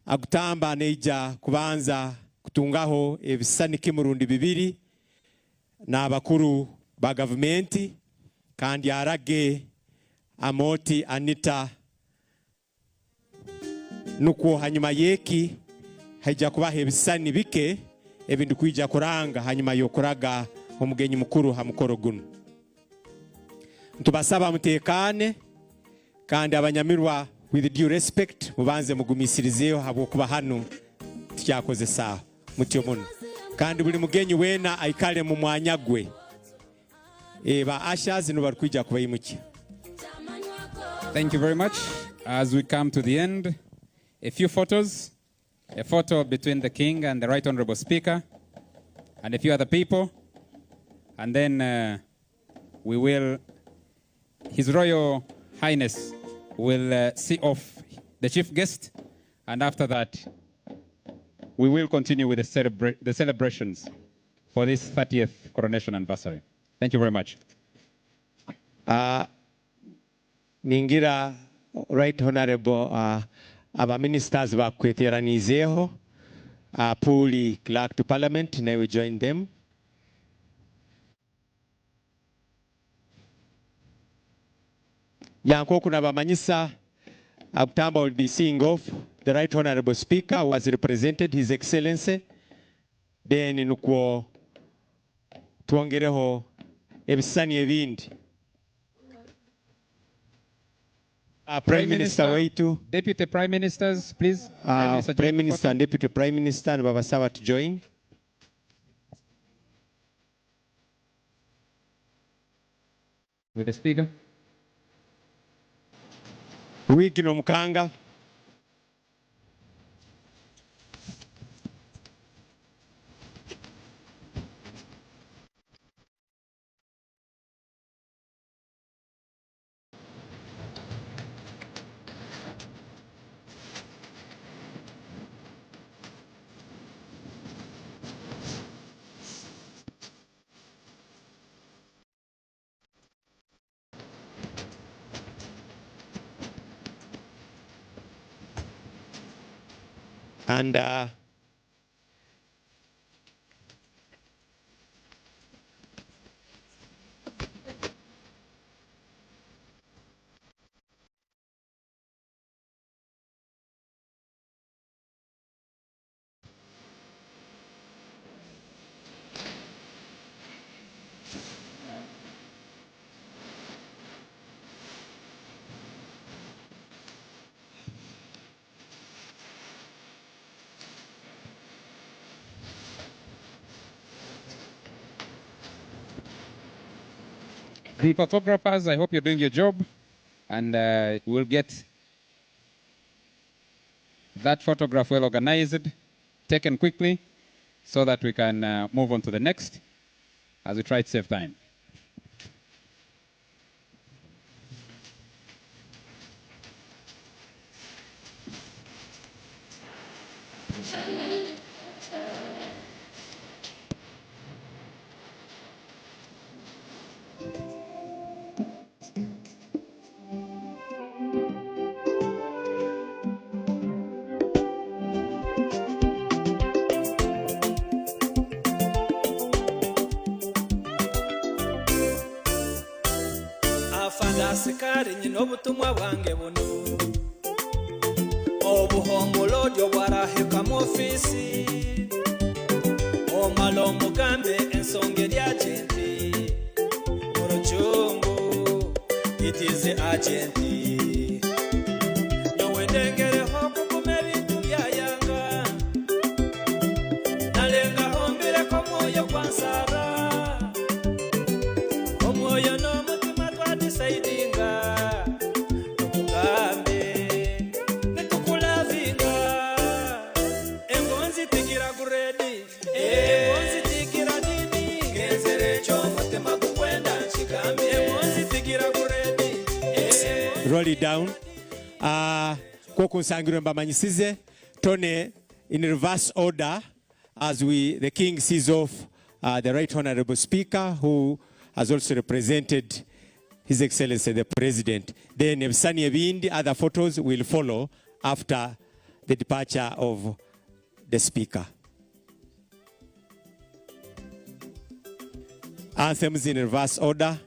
Agutamba naija kubanza kutungaho ebisisani kimwe rundi bibiri n'abakuru ba gavumenti kandi arage Amooti Anita nukwo hanyuma y'eki haija kubaho ebisisani bike ebi ndikwija kuranga hanyuma y'okuraga omugenyi mukuru ha mukoro gunu. Nitubasaba muteekaane kandi abanyamirwa with due respect mubanze mugumisirizeeho habwokuba hanu tukyakozesaaho mutyo muno kandi buli mugenyi weena aikale mu mwanya gwe. Ba ushers nibo barikwija kubaimukya. Thank you very much. As we come to the end, a few photos. A photo between the King and the Right Honorable Speaker and a few other people. And then we will, His Royal Highness will see off the chief guest. And after that, we will continue with the celebrations for this 30th coronation anniversary. Thank you very much. Ningira Right Honorable aba ministers bakweteraniizeeho, Apuuli Clerk to Parliament, now we join them. Yankoku nabamanyisa, Agutamba will be seeing off the Right Honorable Speaker who has represented His Excellency. Then nukwo twongereho ebisisani ebindi. Prime Minister waitu. Deputy Prime Ministers, please. Prime Minister, Prime Minister and Deputy Prime Minister nibabasaba to join. With the Speaker. Wiki no Mukanga. And The photographers, I hope you're doing your job, and we'll get that photograph well organized, taken quickly, so that we can move on to the next as we try to save time. Asikari nyina obutumwa bwange buno obuhongola odyo bwaraheka mu ofisi omala omugambe ensonga eri agenti mu rucungu it is agenti nyowe ndengereho kuguma ebintu byayanga nalengaho mbireko omwoyo gwa nsara omwoyo n'omutima twadisaidinga tukugambe netukulavinga engonzi tigira guredi engonzi tigira nini ngenzere ekyomutima gukwenda nkigambe engonzi tigira guredi Roll it down. Nk'oku nsangirwe mbamanyisize, Tony in reverse order as we, the king sees off the Right Honorable Speaker who has also represented His Excellency the President. Then ebisani ebindi, other photos will follow after the departure of the Speaker. Anthems in reverse order.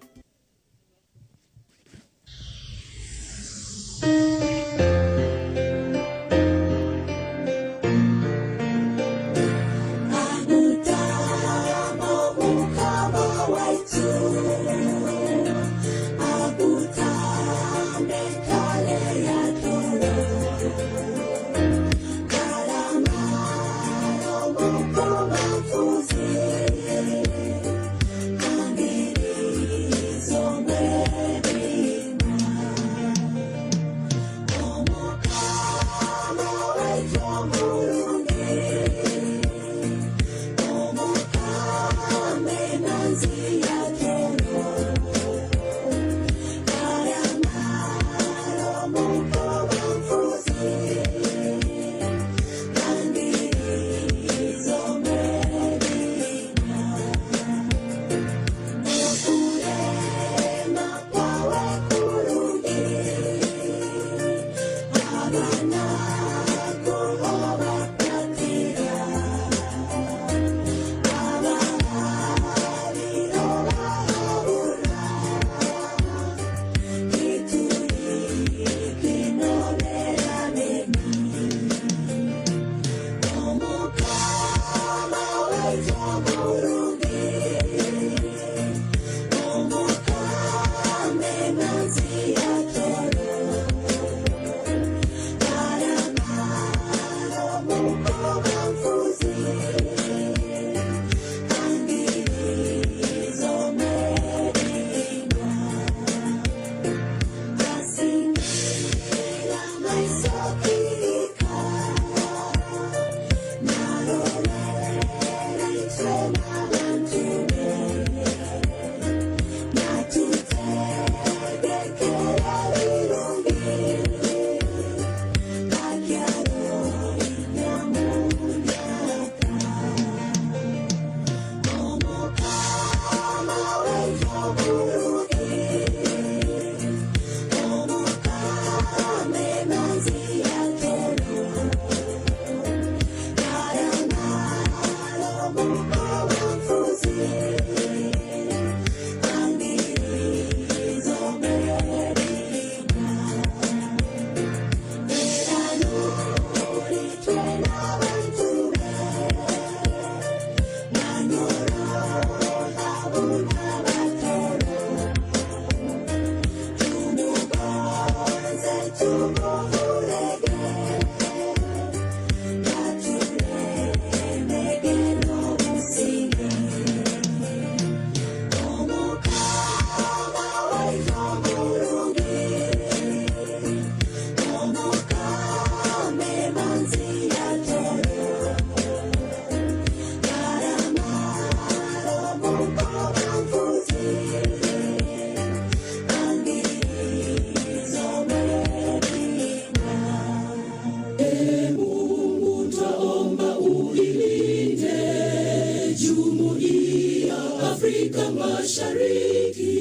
Afrika Mashariki,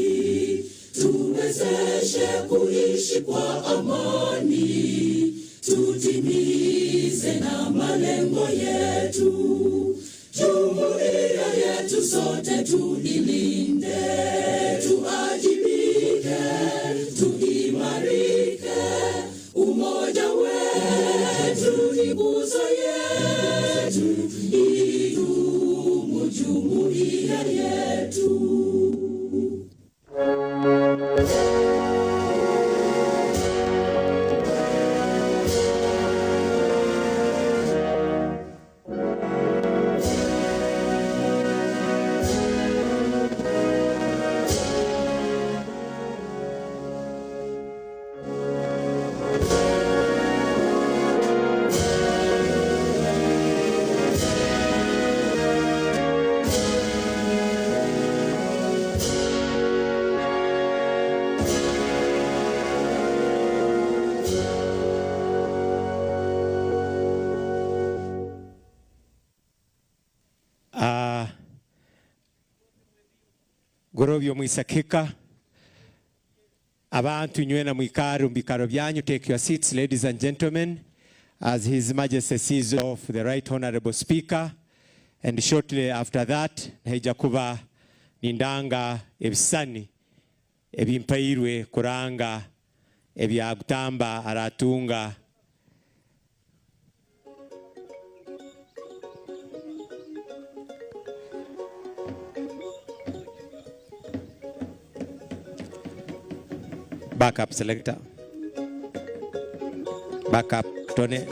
tuwezeshe kuishi kwa amani, tutimize na malengo yetu. Jumuiya yetu sote tuilinde, tuajibike, tuimarike. Umoja wetu ni nguzo yetu, idumu jumuiya yetu. Gorobya Mwisakika, abantu inywena mwikare omu biikaro byanyu. Take your seats, ladies and gentlemen, as His Majesty sees off the Right Honorable Speaker. And shortly after that, naija kuba nindanga ebisani ebimpairwe kuranga ebyagutamba aratunga. Back up, selector. Back up, Tony.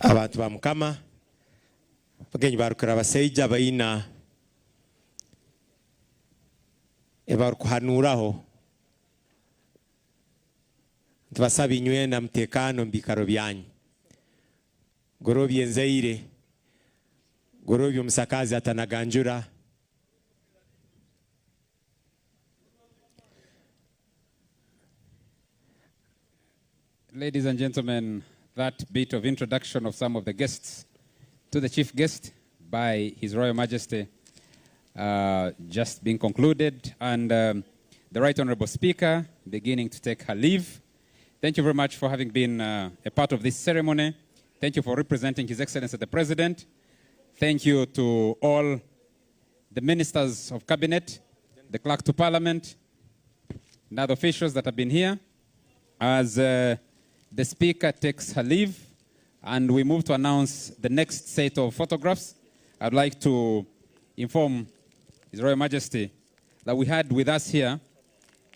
Abantu ba Mukama bagenyi barukira abasaija baina ebarukuhanuraho ntibasaba inywena mutekano mu byanyu. Gorobye enzaire, gorobye omusakazi atanaganjura. Ladies and gentlemen, that bit of introduction of some of the guests to the chief guest by His Royal Majesty just being concluded, and the Right Honorable Speaker beginning to take her leave. Thank you very much for having been a part of this ceremony. Thank you for representing His Excellency the President. Thank you to all the ministers of cabinet, the clerk to parliament, and other officials that have been here. As the Speaker takes her leave and we move to announce the next set of photographs, I'd like to inform His Royal Majesty that we had with us here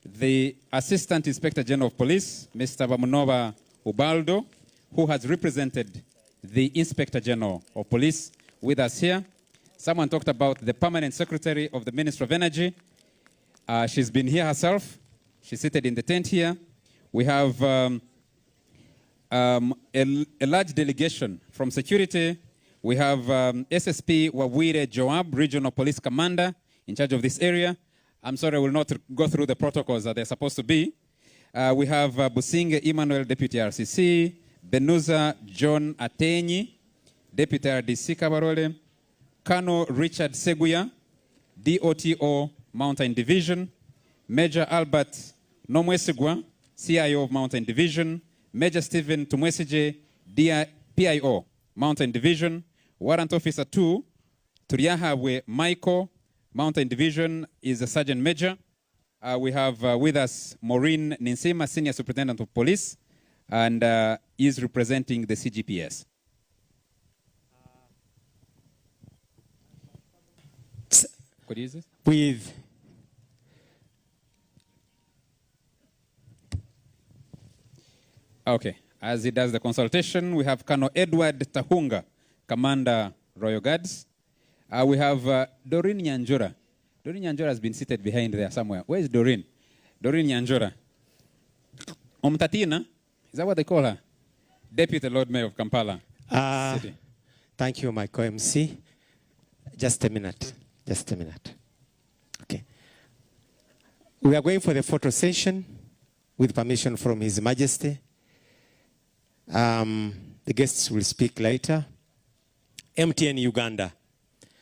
the Assistant Inspector General of Police, Mr. Bamunoba Ubaldo, who has represented the Inspector General of Police with us here. Someone talked about the Permanent Secretary of the Ministry of Energy. She's been here herself. She's seated in the tent here. We have a large delegation from security. We have SSP Wawire Joab, Regional Police Commander in charge of this area. I'm sorry, I will not go through the protocols that they're supposed to be. We have Businge Emmanuel, Deputy RCC, Benuza John Atenyi, Deputy RDC Kabarole, Colonel Richard Seguya, DOTO Mountain Division, Major Albert Nomwesigwa, CIO of Mountain Division, Major Stephen Tumwesije, PIO Mountain Division, Warrant Officer 2, Turyahabwe Michael, Mountain Division is a Sergeant Major. We have with us Maureen Ninsima, Senior Superintendent of Police, and is representing the CGPS. Could you use this? With Okay. As he does the consultation, we have Colonel Edward Tahunga, Commander Royal Guards. We have Doreen Nyanjura. Doreen Nyanjura has been seated behind there somewhere. Where is Doreen? Doreen Nyanjura. Omtatina, is that what they call her? Deputy Lord Mayor of Kampala City. Thank you, my co-MC. Just a minute. Just a minute. Okay. We are going for the photo session with permission from His Majesty. The guests will speak later. MTN Uganda,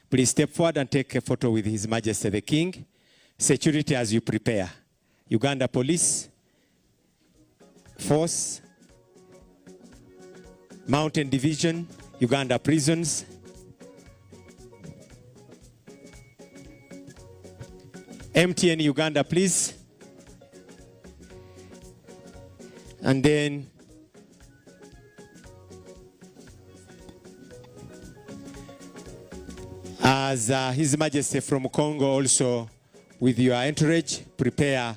please step forward and take a photo with His Majesty the King. Security as you prepare. Uganda Police Force, Mountain Division, Uganda Prisons, MTN Uganda, please. And then as His Majesty from Congo also, with your entourage, prepare.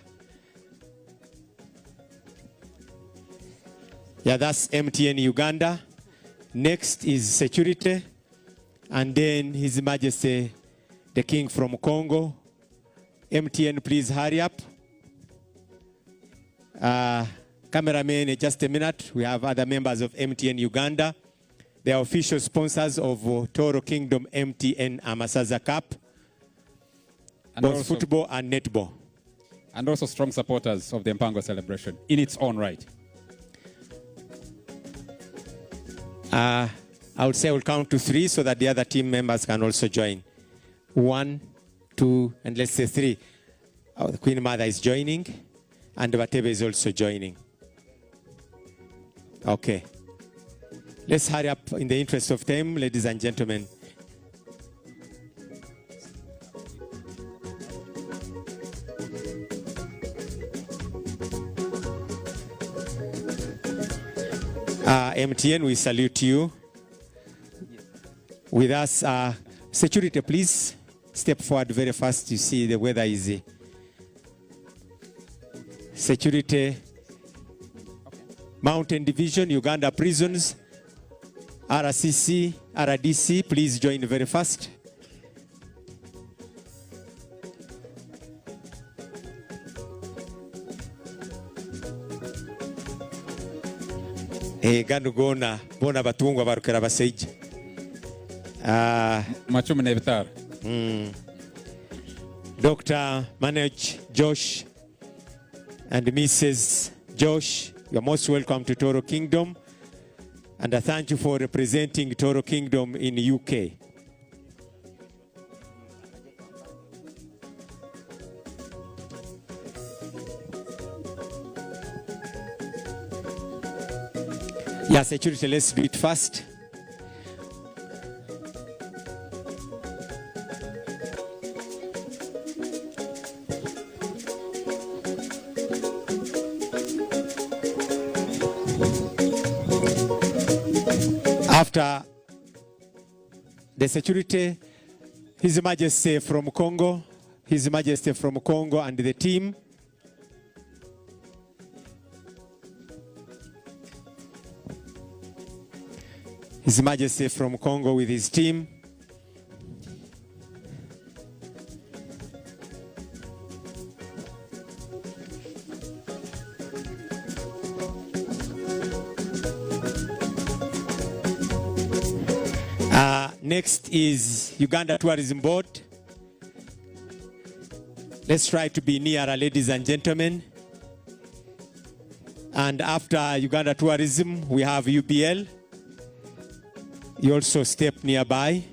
Yeah, that's MTN Uganda. Next is security. And then His Majesty, the King from Congo. MTN, please hurry up. Cameraman, just a minute. We have other members of MTN Uganda. They are official sponsors of Tooro Kingdom MTN Amasaza Cup, And both also football and netball. And also strong supporters of the Empango celebration in its own right. I would say I will count to 3 so that the other team members can also join. 1, 2, and let's say 3. Oh, the Queen Mother is joining, and Batebe is also joining. Okay. Let's hurry up in the interest of time, ladies and gentlemen. MTN, we salute you. With us, security, please step forward very fast. You see the weather is. Security, Mountain Division, Uganda Prisons, RCC, RDC, please join very fast. Ganu gona, bona batungwa barukera baseija. Machumu n'ebitaaro. Dr. Manoj Josh and Mrs. Josh, you are most welcome to Tooro Kingdom. And I thank you for representing Tooro Kingdom in the UK. Yeah, security, let's do it fast. After the security, His Majesty from Congo, His Majesty from Congo and the team. His Majesty from Congo with his team. Next is Uganda Tourism Board. Let's try to be nearer, ladies and gentlemen. And after Uganda Tourism, we have UBL. You also step nearby.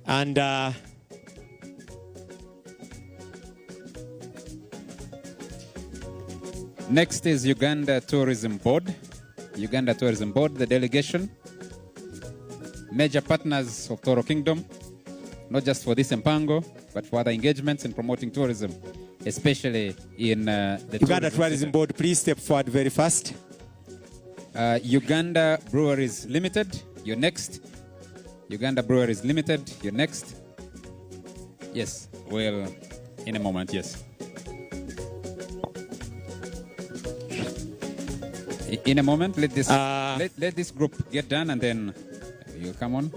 And next is Uganda Tourism Board. Uganda Tourism Board, the delegation. Major partners of Tooro Kingdom, not just for this Empango, but for other engagements in promoting tourism, especially in the Uganda tourism Tourism sector. Board, please step forward very fast. Uganda Breweries Limited, you're next. Uganda Breweries Limited, you're next. Yes, well, in a moment, yes. In a moment, let this group get done and then you come on.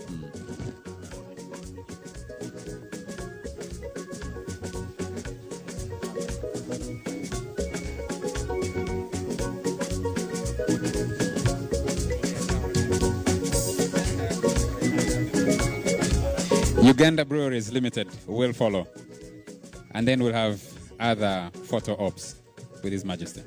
Uganda Breweries Limited will follow. And then we'll have other photo ops with His Majesty.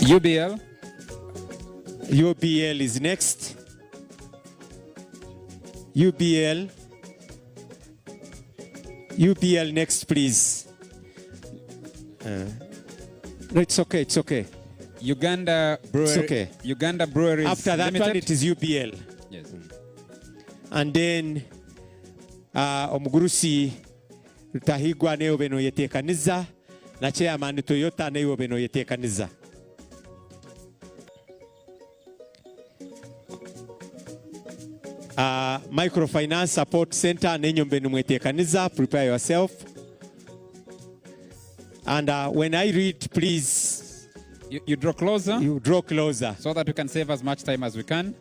UBL. UBL is next. UBL. UBL next, please. No, it's okay, it's okay. Uganda Brewery. It's okay. Uganda Breweries After that Limited. one, it is UBL. Yes. And then Omugurusi Rutahigwa newe beno yetekaniza na chairman Toyota newe beno yetekaniza. Microfinance Support Center n'enywe mube nimweteekaniza, prepare yourself. And when I read, please. You draw closer. You draw closer. So that we can save as much time as we can.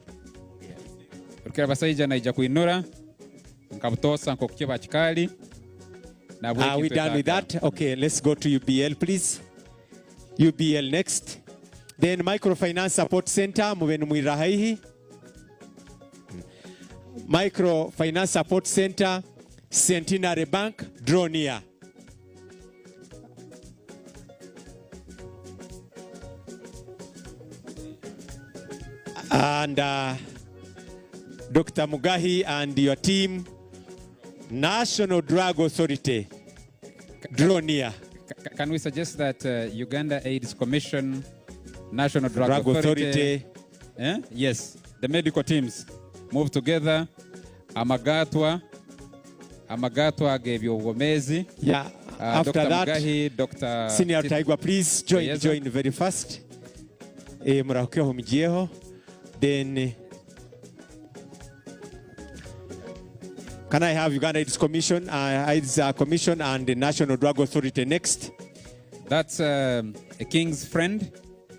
Rukirabasaija naija kwinura nkabutosa nkokukiba kikali. Are we done with that? Okay, let's go to UBL, please. UBL next. Then Microfinance Support Center, mube nimwirra haihi. Microfinance Support Center, Centenary Bank, draw near. And Dr. Mugahi and your team, National Drug Authority, draw near. Can we suggest that Uganda AIDS Commission, National Drug, Drug Authority. Eh? Yes, the medical teams move together. Amagatwa, amagatwa g'ebyobwomeezi. Yeah, after Dr. that, Mugahi, Dr. Senior Taigwa, please join, Toyeza. join very fast. Murahukeho mugyeho. Then, can I have Uganda AIDS Commission, AIDS Commission and the National Drug Authority next? That's a king's friend.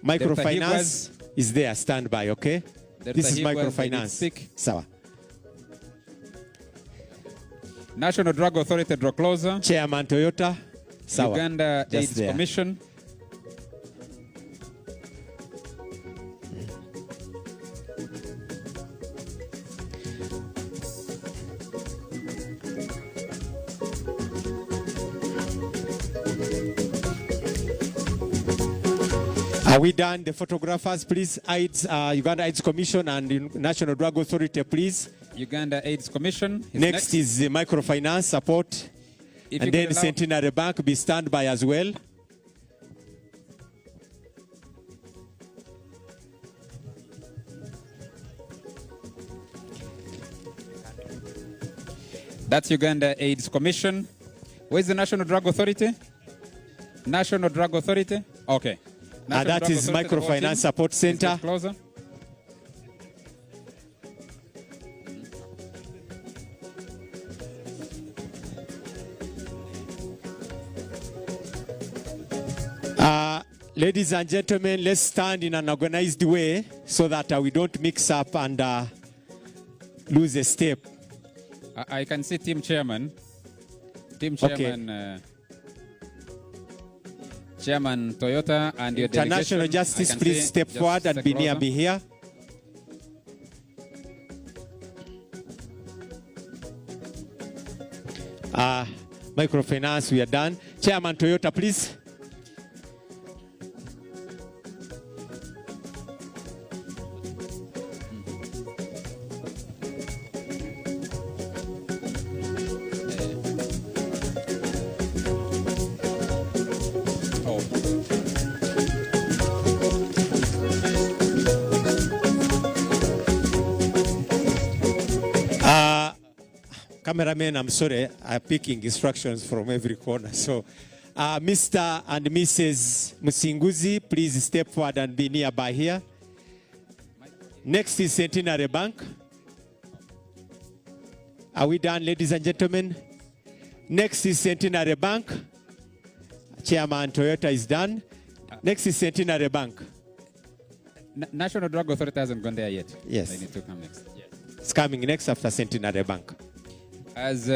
Microfinance is there, stand by, okay? Dr. This is Higwas, they did microfinance. speak. Sawa. National Drug Authority, draw closer. Chairman Toyota. Sawa. Uganda Just AIDS there. Commission. Are we done? The photographers, please. AIDS, Uganda AIDS Commission and the National Drug Authority, please. Uganda AIDS Commission. Is Next, next is the microfinance support. If And you then could allow- Centenary Bank be standby as well. That's Uganda AIDS Commission. Where's the National Drug Authority? National Drug Authority? Okay. National That Drug is Authority, the whole Microfinance team. Support Please get Center. closer. Ladies and gentlemen, let's stand in an organized way so that we don't mix up and lose a step. I can see team chairman. Team Okay. chairman. Chairman Toyota and your International delegation. I Justice, can please see step just forward and step be near closer. me here. Microfinance, we are done. Chairman Toyota, please. Cameraman, I'm sorry, I'm picking instructions from every corner. So, Mr. and Mrs. Musinguzi, please step forward and be nearby here. Next is Centenary Bank. Are we done, ladies and gentlemen? Next is Centenary Bank. Chairman Toyota is done. Next is Centenary Bank. National Drug Authority hasn't gone there yet. Yes. They need to come next. Yes. It's coming next after Centenary Bank. As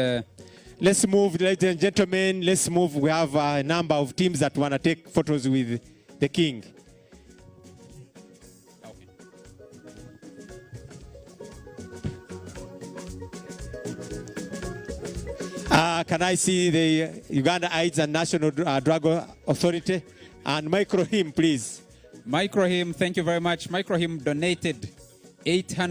let's move, ladies and gentlemen, let's move. We have a number of teams that want to take photos with the king. Okay. Can I see the Uganda AIDS and National Drug Authority? And Microhim, please. Microhim, thank you very much. Microhim donated 800